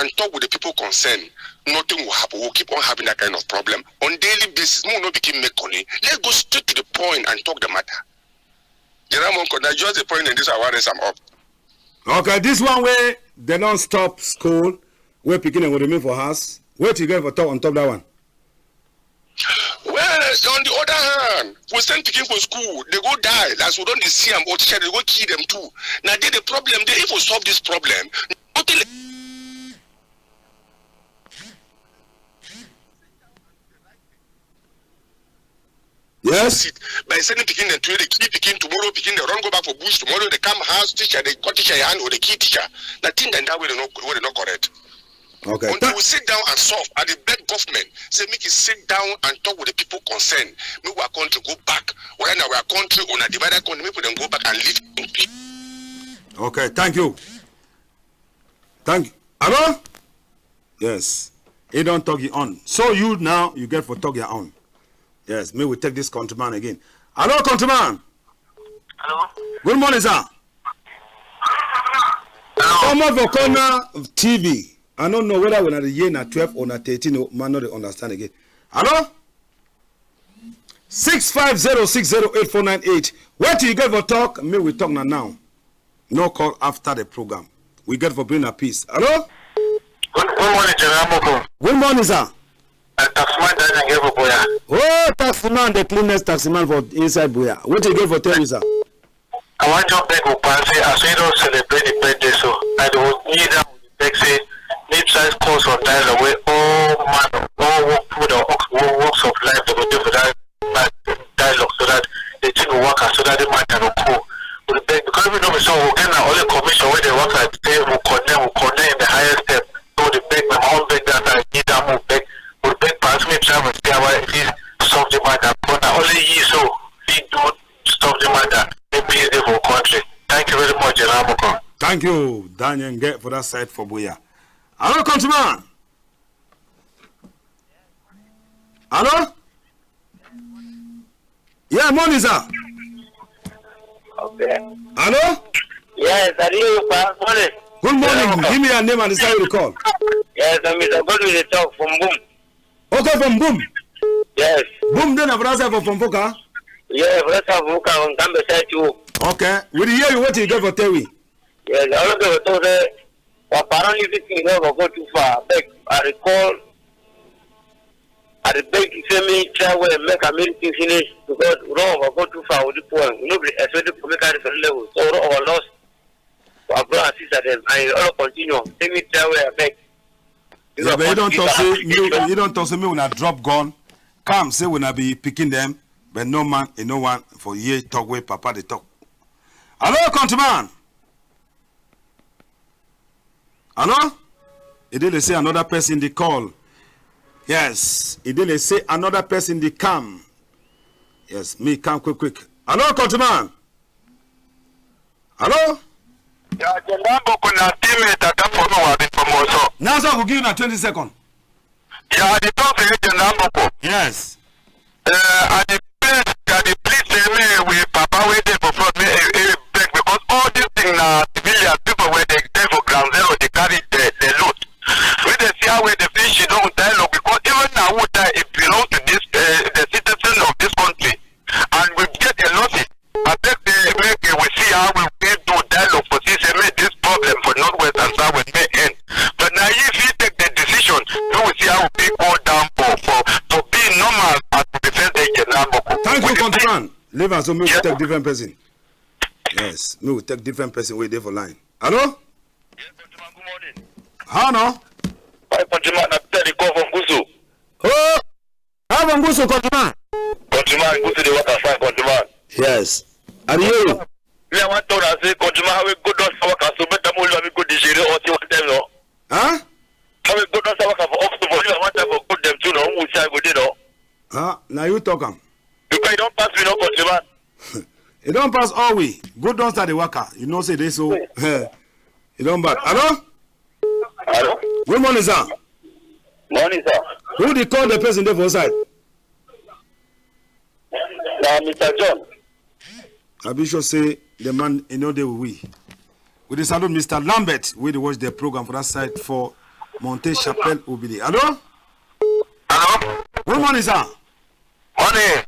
and talk with the people concerned, nothing will happen. We'll keep on having that kind of problem on daily basis. Make we no begin make money. Let's go straight to the point and talk the matter. General Moko, na just the point in this I wan raise am up. Okay, this one wey dem don stop school, wey pikin dem go remain for house. Wetin you get for talk on top that one? Well, on the other hand, we send pikin for school, they go die. As we don dey see am, or teacher they go kill them too. Now dey the problem dey. If we solve this problem, nothing. Yes. Sit by sending pikin dem today, they kill pikin tomorrow, pikin dem run go back for bush tomorrow, they come house, teacher they cut teacher hand or they kill teacher. Na thing dem that wey they no wey they no correct. Okay. Until we sit down and solve, I dey beg government say make e sit down and talk with the people concerned. Make our country go back. Whether na our country or na divided country, make we dem go back and live in peace. Okay, thank you. Thank you. Hello? Yes. He don talk your own. So you now, you get for talk your own. Yes, me we take this countryman again. Hello, countryman. Hello. Good morning, sir. Hello. Come out for corner of T V. I don't know whether we na the year na twelve or na thirteen. Oh, man, no dey understand again. Hello? Six five zero six zero eight four nine eight. Wetin you get for talk? Me we talk na now. No call after the program. We get for bring a peace. Hello? Good, good morning, General Moko. Good morning, sir. Uh, taximan Daniel get for Buea. Oh, taximan, the cleanest taximan for inside Buea. Wetin you get for tell me, sir? I wan just beg Upa say as we don celebrate the birthday so, I dey need am beg say make try call some dialogue wey all man, all work, people dem work, work, works of life dem go dey for that, that dialogue so that the thing go work and so that the matter go cool. We dey beg because we know we so we get na only commission wey dey work like say we connect, we connect in the highest step. So we dey beg, my own beg that I need that move beg. We dey beg pass me try we see how I fit solve the matter. But na only you so fit do stop the matter. Make peace dey for country. Thank you very much, General Moko. Thank you, Daniel Nge, for that side for Buea. Hello, countryman. Hello? Yeah, morning, sir. Okay. Hello? Yes, I hear you, pa. Morning. Good morning. Yeah. Give me your name and the side you call. Yes, I'm Mister Godwin dey talk from Boom. Okay, from Boom. Yes. Boom, then for that side for Fonfoka? Yeah, for that side for Fonfoka, on Kambe side too. Okay. We dey hear you, wetin you get for tell we? Yes, I only get for talk say, our parent, everything don go too far. Beg, I recall, I dey beg you say me try well, make I make thing finish, because we don go too far with the poem. We no be expected to make at the level. So we don overlost for our brother and sister dem, and e all continue. Make me try well, abeg. Yeah, but you don talk say, you, you don talk say make una drop gun. Come say una be pikin dem, but no man, e no one for hear talk wey papa dey talk. Hello, countryman. Hello? E dey like say another person dey call. Yes, e dey like say another person dey come. Yes, me come quick quick. Hello, countryman. Hello? Yeah, General Moko, na teammate Tata for me, we have been from Oso. Now so I go give you na twenty second. Yeah, I dey talk say General Moko. Yes. Uh, I dey plead, I dey plead say me we papa wey dey for front, me e, e beg, because all this thing na civilians, people wey dey dey for ground zero dey carry the, the load. We dey see how we dey finish, you know, dialogue, because even na who die, e belong to this, uh, the citizen of this country, and we get a loss. I beg say make, uh, we see how we fit do dialogue for see say make this problem for Northwest and Southwest may end. But na you fit take the decision. Make we see how we fit go down for, for, for be normal as we dey first dey General Moko. Thank you, countryman. Leave us so make we take different person. Yes, make we take different person wey dey for line. Hello? Yes, countryman, good morning. How now? Hi, countryman, na Peter dey call from Gusu. Oh, how from Gusu, countryman? Countryman, man, go to the worker side, countryman. Yes. I dey hear you. Me, I wan talk na say, countryman, how we go don start work so better more we go digere or see one time, no? Huh? How we go don start work for office for you, I wan time for good dem too, no? We see how e go dey, no? Ah, na you talk am. Because e don pass me, no, countryman. E don pass all we. Good don start the waka. You know say dey so. E don bad. Hello? Hello? Good morning, sir. Morning, sir. Who dey call, the person dey for side? Na Mister John. I be sure say the man, e no dey with we. We dey salute Mister Lambert, wey dey watch the program for that side for Monte Chapelle, Obili. Hello? Hello? Good morning, sir. Morning.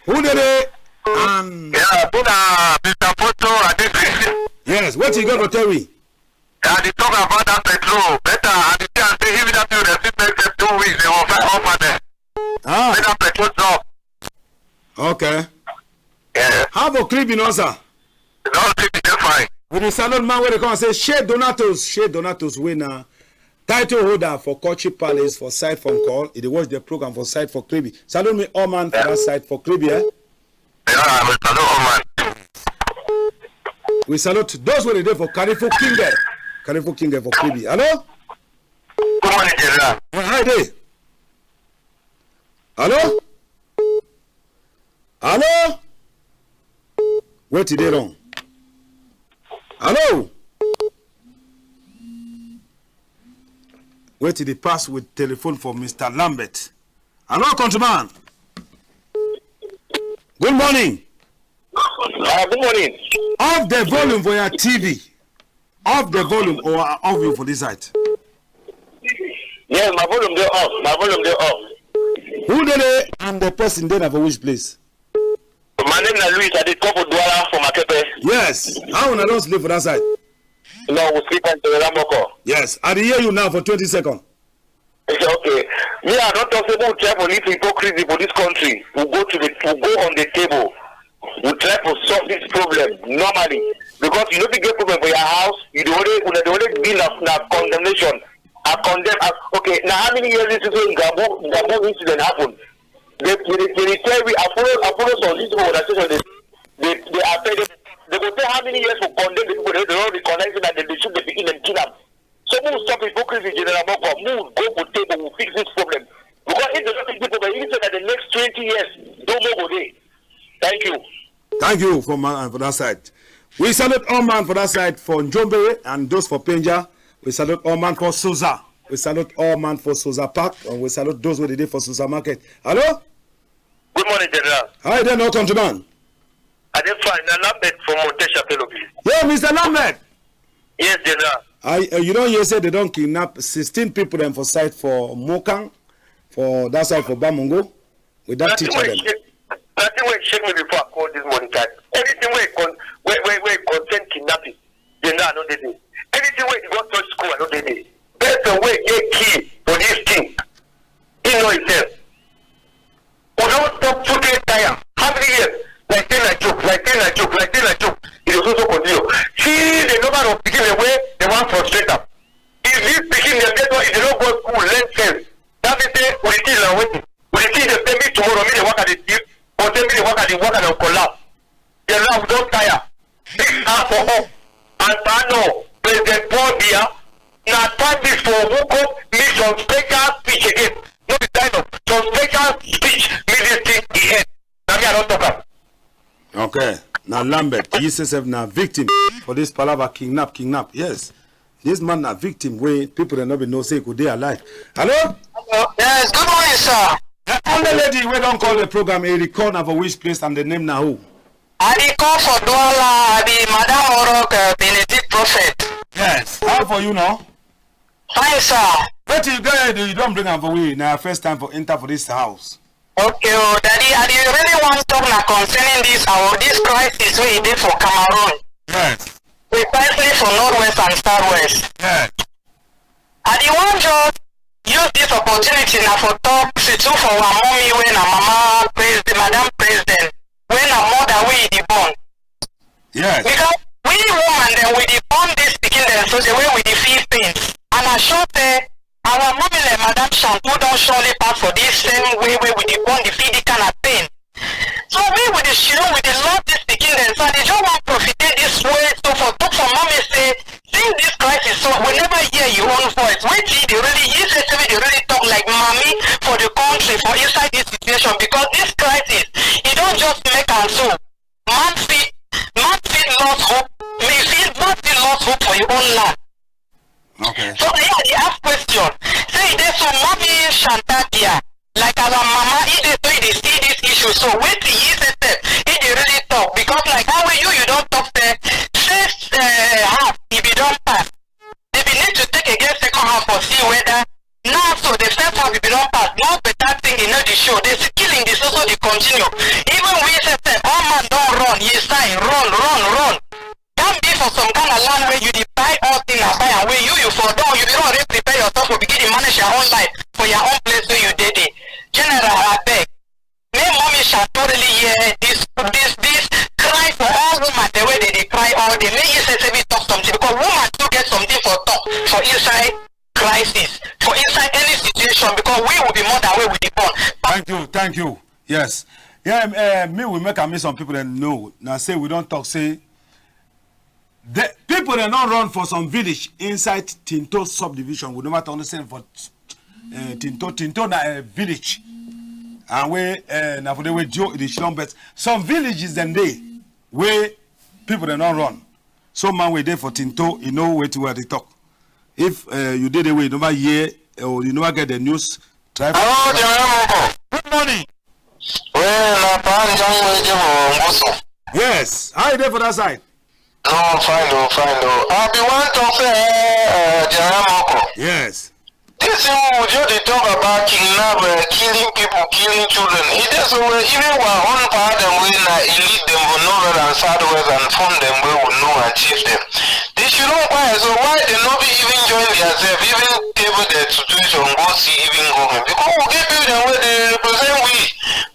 Who dey dey? And yeah, so na Mister Poto, I dey Kribi. Yes, wetin you get for tell we? Yeah, I dey talk about that petrol. Better, I dey tell say if that thing dey fit make them two weeks, they will fly up and then. Ah. Make that petrol drop. Okay. Yeah. How for Kribi now, sir? Don Kribi dey fine. We dey salute man wey dey come and say, Shey Donatus, Shey Donatus wey na title holder for Kochi Palace for side for Nkol. E dey watch the program for side for Kribi. Salute me all man for that side for Kribi, eh? Yeah, we salute all man. We salute those wey dey dey for Carrefour Kinge. Carrefour Kinge for Kribi. Hello? Good morning, General. Yeah, how you dey? Hello? Hello? Wetin dey wrong? Hello? Wetin dey pass with telephone for Mister Lambert? Hello, countryman. Good morning. Ah, good morning. Off the volume for your T V. Off the volume or off you for this side. Yes, my volume dey off. My volume dey off. Who dey dey and the person dey na for which place? My name na Louis. I dey come for Douala for Makepe. Yes. How una don sleep for that side? No, we sleep for General Moko. Yes. I dey hear you now for twenty seconds. Okay. Me, I don talk say make we try for leave hypocrisy for this country. We go to the, we go on the table. We try for solve this problem normally because you no fit get problem for your house. You dey only, una dey only be na, na condemnation. I condemn. I, okay, na how many years this is when Gabu Gabu incident happen? They they dey, they dey tell we. I follow I follow some this people for that station. They they they are tell them they go tell how many years for condemn the people. They, they don't recognize it and they, they shoot the pikin and kill am. So make we stop hypocrisy, General Moko. Make we go for table, we fix this problem. Because if they don't fix this problem, e mean say that the next twenty years, no more go dey. Thank you. Thank you for man for that side. We salute all man for that side for Njombe and those for Penja. We salute all man for Souza. We salute all man for Souza Park and we salute those wey dey dey for Souza Market. Hello? Good morning, General. How you dey, no countryman? I dey fine. Na Lambert from Monte Chapelle, Obili. Yeah, Mister Lambert. Yes, General. I, uh, you don hear say they don kidnap sixteen people dem for side for Mokang, for that side for Bamongo, with that teacher dem. Nothing wey shake me before I call this morning time. Anything wey con wey wey wey concern kidnapping, General, I no dey there. Anything wey e don touch school, I no dey there. Person wey get key for this thing, he know himself. We don talk two days tire. How many years? Like say na joke, like say na joke, like say na joke. E dey so so continue. See the number of pikin dem wey dem wan frustrate am. If this pikin dem get one, if dem no go school, learn sense, that mean say we dey kill na wetin? We dey kill dem say me tomorrow, me dey waka dey thief, or say me dey waka dey waka dey collapse. Dem now we don tire. Big hand for up and Tano, President Paul Biya, na time this for Obuko need some special speech again. No be time of some special speech, make this thing e end. Na me I don talk am. Okay, na Lambert, he say sef na victim for this palava kidnap, kidnap. Yes, this man na victim wey people dem no be know say e go dey alive. Hello? Hello. Yes, good morning, sir. The only lady wey don call the program, e dey call na for which place and the name na who? I dey call for Douala, I be Madam Orok, uh, Benedict Prophet. Yes, how for you now? Fine, sir. Wetin you get, you don bring am for we. Na your first time for enter for this house. Okay, oh, Daddy, I dey really wan talk na concerning this our this crisis wey e dey for Cameroon. Yes. Precisely for Northwest and Southwest. Yes. I dey wan just use this opportunity na for talk to for our mommy wey na mama president, madam president, wey na mother wey e dey born. Yes. Because we woman dem we dey born this pikin dem so the way we dey feel pain. And I sure say our mommy like Madam Chantal don surely pass for this same way wey we dey born the feel the kind of pain. go for your own land. Okay. So I dey ask question. Say e dey so, mommy Shanta dia, like our mama, e dey so e dey see this issue. So wetin yi sef sef e dey really talk? Because like how wey you you don talk say first uh, half e be don pass. They be need to take again second half for see whether now so the first half e be don pass. Now better thing e no dey show. The killing dey so so dey continue. Even we sef sef, all man don run, yi sign, run, run, run. That be for some kind of land where you dey buy all thing and buy am, where you you for don you be don already prepare yourself for begin dey manage your own life for your own place where you dey dey. General, abeg, make mommy Shanto really hear this this this cry for all woman dem wey dey dey cry all day. Make yi sef sef be talk something because woman too get something for talk for inside crisis, for inside any situation because we will be mother wey we dey born. Thank you, thank you. Yes. Yeah, um, uh, me we make am make some people dem know. Na say we don talk say the people dem don run for some village inside Tinto subdivision. We never talk the same for uh, Tinto. Tinto na a village. And we uh, na for the way Joe the Shilong, but some villages dem dey wey people dem don run. So man wey dey for Tinto, you know wetin we dey talk. If uh, you dey the way you never hear or you never get the news, try. Hello, General Moko. Good morning. Well, na Pan Jang wey dey for Mboso. Yes, how you dey for that side? No, fine though, fine though. I be wan talk say, uh, General Moko. Yes. This thing we just dey talk about kidnap, uh, killing people, killing children. E dey so well, even our own power dem wey na elite dem for northern and southwest and form dem wey we know and chief dem. They should don quiet. So why they no be even join their self, even table their situation, go see even government? Because we get people dem wey dey represent we.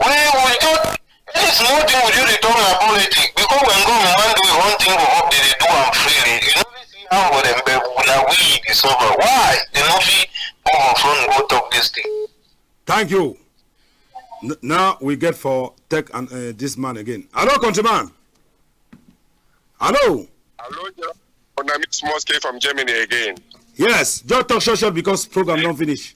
We we just any small thing we just dey talk na politics. Because when government wan do one thing for up, they dey do am freely. You no fit see how for dem, but na we dey suffer. Why they no fit go for front go talk this thing? Thank you. N- now we get for take an, uh, this man again. Hello, countryman. Hello. Hello, John. Una meet small scale from Germany again. Yes, just talk short short because program don finish.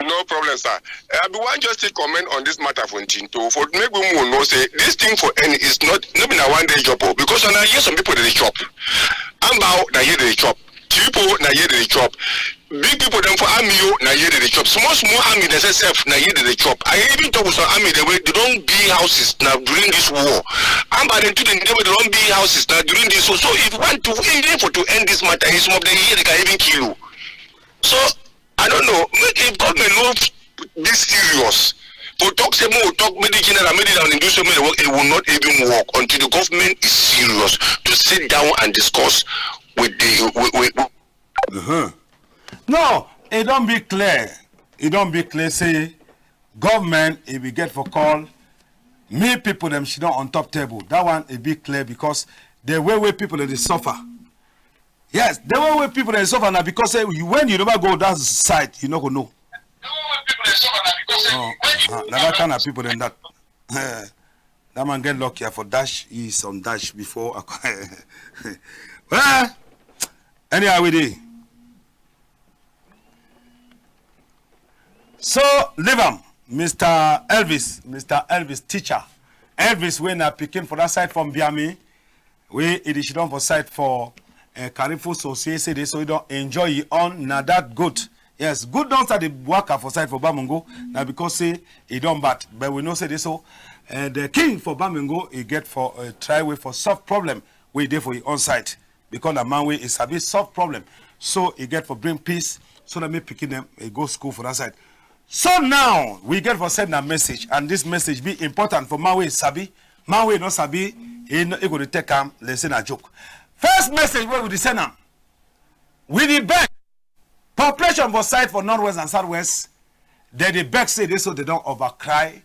No problem, sir. Eh, I be wan just take comment on this matter for Tinto. For make we more know say this thing for end is not no be na one day job o, because una hear some people dey chop. Ambao na here dey chop. Chipo na here dey chop. Big people dem for army o na here dey chop. Small small army dem sef na here dey chop. I even talk with some army dem wey they don build houses na during this war. Ambao dem too dem dey wey they don build houses na during this war. So if you want to even for to end this matter, some of them here they can even kill you. So I don't know. Make if government no be serious for talk say make we talk make the general make the down do so make the work, it will not even work until the government is serious to sit down and discuss with the with, with, Uh-huh. No, e don be clear. E don be clear say government e be get for call me people dem sit down on top table. That one e be clear because the way wey people dey suffer. Yes, the way wey people dey suffer na because say you, when you never go that side, you no go know. Oh, uh-huh. Na that kind of people dem that. Eh, that man get lucky. I for dash he some dash before. I co- well, anyhow we dey. So leave am, Mister Elvis, Mister Elvis teacher. Elvis wey na pikin for that side from Biami. We e dey sit down for side for uh, Carrefour so say say dey so e don enjoy e own na that good. Yes, good don start dey waka for side for Bamongo na because say e don bad. But we know say dey so uh, the king for Bamongo e get for uh, try way for solve problem wey dey for e own side. Because na man wey e sabi solve problem, so e get for bring peace so that make pikin dem e go school for that side. So now we get for send a message, and this message be important for man wey sabi, man wey no sabi, e no e go dey take am like say na joke. First message wey we dey send am, we dey beg population for side for northwest and southwest, dem dey beg say dey so dem don over cry.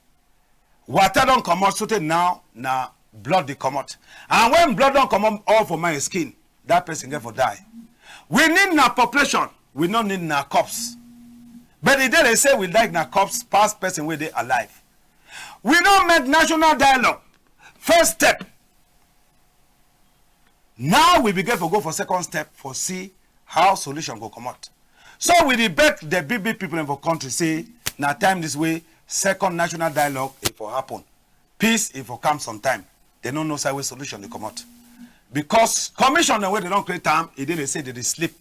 Water don comot sotey now na blood dey comot, and when blood don comot all for my skin, that person get for die. We need na population, we no need na corpse. But e dey dey say we like na corpse pass person wey dey alive. We no make national dialogue first step. Now we begin for go for second step for see how solution go comot. So we dey beg the big big people dem for country say na time this way second national dialogue e for happen. Peace e for come sometime. Dem no know side wey solution dey comot. Because commission dem wey dem don create am, e dey dey say dem dey sleep.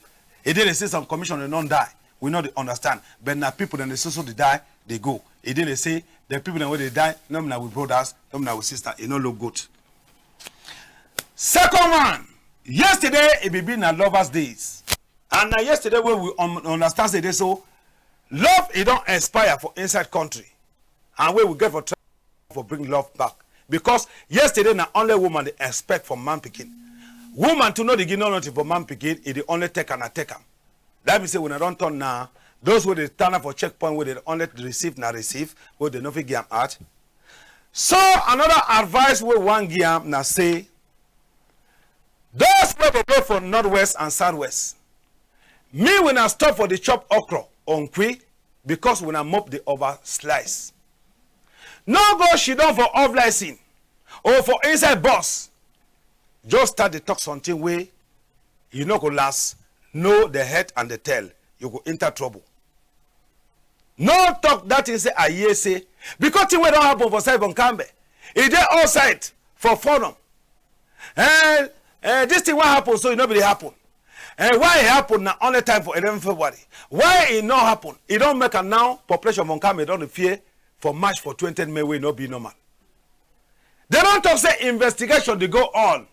E dey dey say some commission dem don die. We no dey understand. But na people dem dey so so dey die, dey go. E dey dey say the people dem wey dey die, no be na we brothers, no be na we sister. E no look good. Second one, yesterday e be be na lovers days. And na yesterday wey we un-, understand say dey so love e don expire for inside country. And wey we get for try for bring love back. Because yesterday na only woman dey expect for man pikin. Woman too no dey give no nothing for man pikin, e dey only take am na take am. That mean say when I don turn now, those wey dey stand up for checkpoint wey dey only receive na receive, wey dey no fit give am out. So another advice wey we wan give am na say, those wey dey dey for northwest and southwest, me when I stop for the chop okra on kui, because when I mop the over slice. No go sit down for off license or for inside bus. Just start dey talk something wey you no go last, know the head and the tail, you go enter trouble. No talk that thing say I hear say, because thing wey don happen for side for Nkambe, e dey outside for forum. Eh, eh, this thing wey happen so e no be dey happen. Eh, why e happen na only time for eleven February? Why e no happen? E don make am now, population for Nkambe don dey fear for march for twenty May wey no be normal. Dem don talk say investigation dey go on.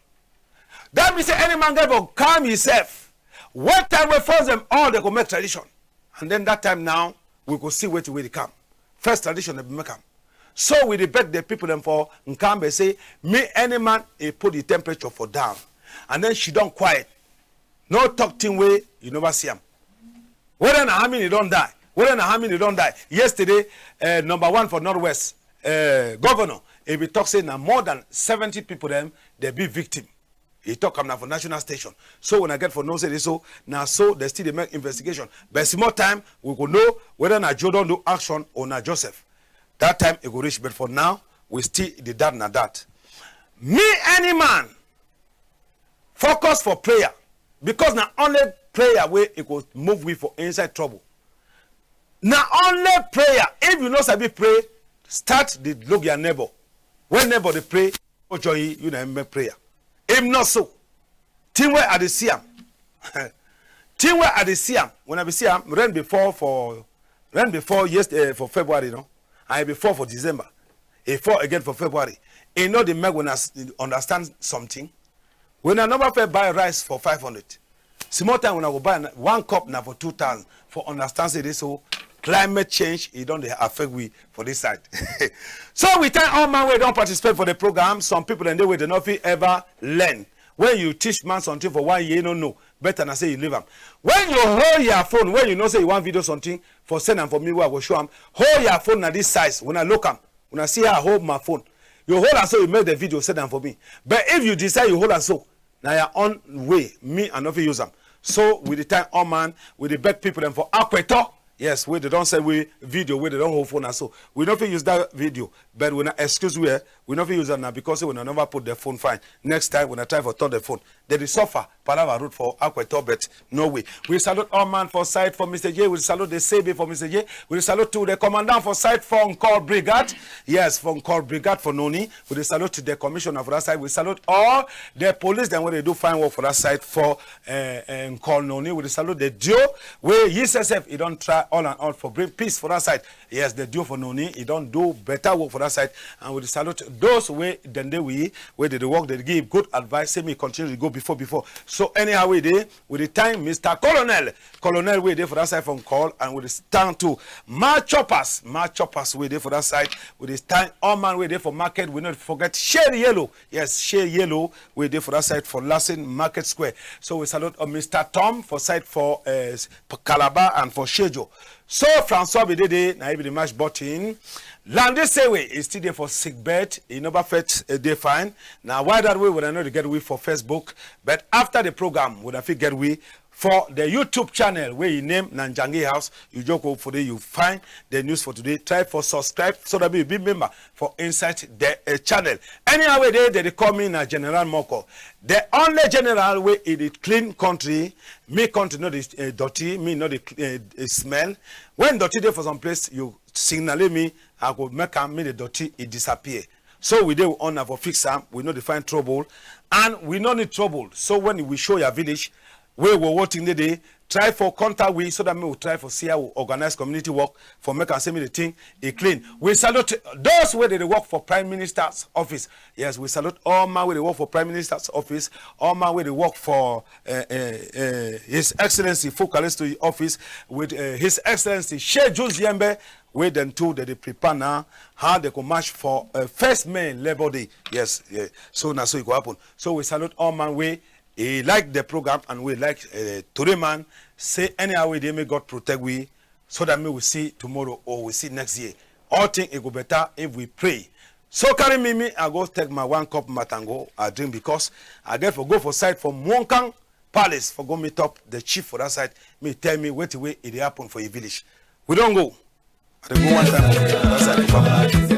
That mean say any man get for calm himself. What time wey force dem all, dem go make tradition. And then that time now, we go see wetin wey dey come. First tradition dem be make am. So we dey beg the people dem for Nkambe say, make any man e put the temperature for down. And then sit down quiet. No talk thing wey you never see am. Whether na how many don die, whether na how many don die. Yesterday, eh, number one for Northwest, eh, governor, e be talk say na more than seventy people dem dey be victim. E talk am na for national station. So when I get for know say dey so, na so dem still dey make investigation. But small time, we go know whether na Joe don do action or na Joseph. That time e go reach, but for now, we still the that na that. Me, any man, focus for prayer, because na only prayer wey e go move we for inside trouble. Na only prayer. If you no sabi pray, start dey look your neighbor. When neighbor dey pray, go join you, you na him make prayer. If not so, thing wey I dey see am, thing wey I dey see am, when I be see am, rain be fall for, rain be fall yesterday, eh, for February, no? And e be fall for December. E fall again for February. E no dey make una s-, understand something. When I never fit buy rice for five hundred, small time when I go buy na-, one cup na for two thousand, for understand say this so climate change, e don dey affect we for this side. So we thank all man wey don participate for the program. Some people dem dey wey dem no fit ever learn. When you teach man something for one year, you no know. Better na say you leave am. When you hold your phone, when you know say you wan video something, for send am for me, wey I go show am. Hold your phone na this size. When I look am, when I see how I hold my phone, you hold am so, you make the video, send am for me. But if you decide you hold am so, na your own way. Me, I no fit use am. So we dey thank all man, we dey beg people dem for Akweto. Yes, wey dem don send we video, wey dem don hold phone and so. We no fit use that video, but we na excuse we, eh, we no fit use am na because say we na never put the phone fine. Next time, we na try for turn the phone. Dem dey suffer, palava road for Akweto, but no way. We salute all man for side for Mister J. We salute the C B for Mister J. We salute to the commandant for side for Nkol Brigade. Yes, for Nkol Brigade for Noni. We dey salute the commissioner for that side. We salute all the police dem wey dey do fine work for that side for, eh, eh, Nkol Noni. We dey salute the D O wey he sef, he don try all and all for bring peace for that side. Yes, the D O for Noni, he don do better work for that side. And we dey salute those wey dem dey we, wey dey dey work, dey give good advice. Say me continue to go before, before. So anyhow wey dey, we dey thank Mister Colonel, Colonel wey dey for that side for Nkol, and we dey thank to Ma Choppers, Ma Choppers wey dey for that side. We dey thank all man wey dey for market. We no forget Share Yellow. Yes, Share Yellow wey dey for that side for Lassen Market Square. So we salute, uh, Mister Tom for side for, uh, Calabar and for Shejo. So Francois Bedede, na he be the match button. Landy Sewe is still there for sick bed. He never fit, uh, dey fine. Now why that way when I know to get we for Facebook, but after the program, would I fit get we for the YouTube channel where you name na Njangi House. You just go for there, you find the news for today. Try for subscribe so that you be member for inside the, uh, channel. Anyhow wey dey, dem dey call me na General Moko. The only general wey e dey clean country, me country no dey, uh, dirty, me no dey, uh, smell. When dirty dey for some place, you signal me, I go make am, make the dirty e disappear. So we dey, we own na for fix am. We no dey find trouble, and we no need trouble. So when we show your village, wey we work thing dey dey, try for contact we so that make we try for see how we organize community work for make am say make the thing e clean. We salute those wey dey dey work for Prime Minister's office. Yes, we salute all man wey dey work for Prime Minister's office, all man wey dey work for uh, uh, uh, His Excellency Fu Calisto office with uh, His Excellency Shey Jones Yembe, wey dem too dey dey prepare now how dem go march for uh, first May Labour Day. Yes, yeah. So na so e go happen. So we salute all man wey e like the program and we like uh, tori man. Say anyhow we dey, make God protect we so that make we see tomorrow or we see next year. All thing e go better if we pray. So carry me, me I go take my one cup matango I drink because I get for go for side for Mwonkang Palace for go meet up the chief for that side. Me tell me wetin wey e dey happen for e village. We don go. I dey go one time for that side for Bamako.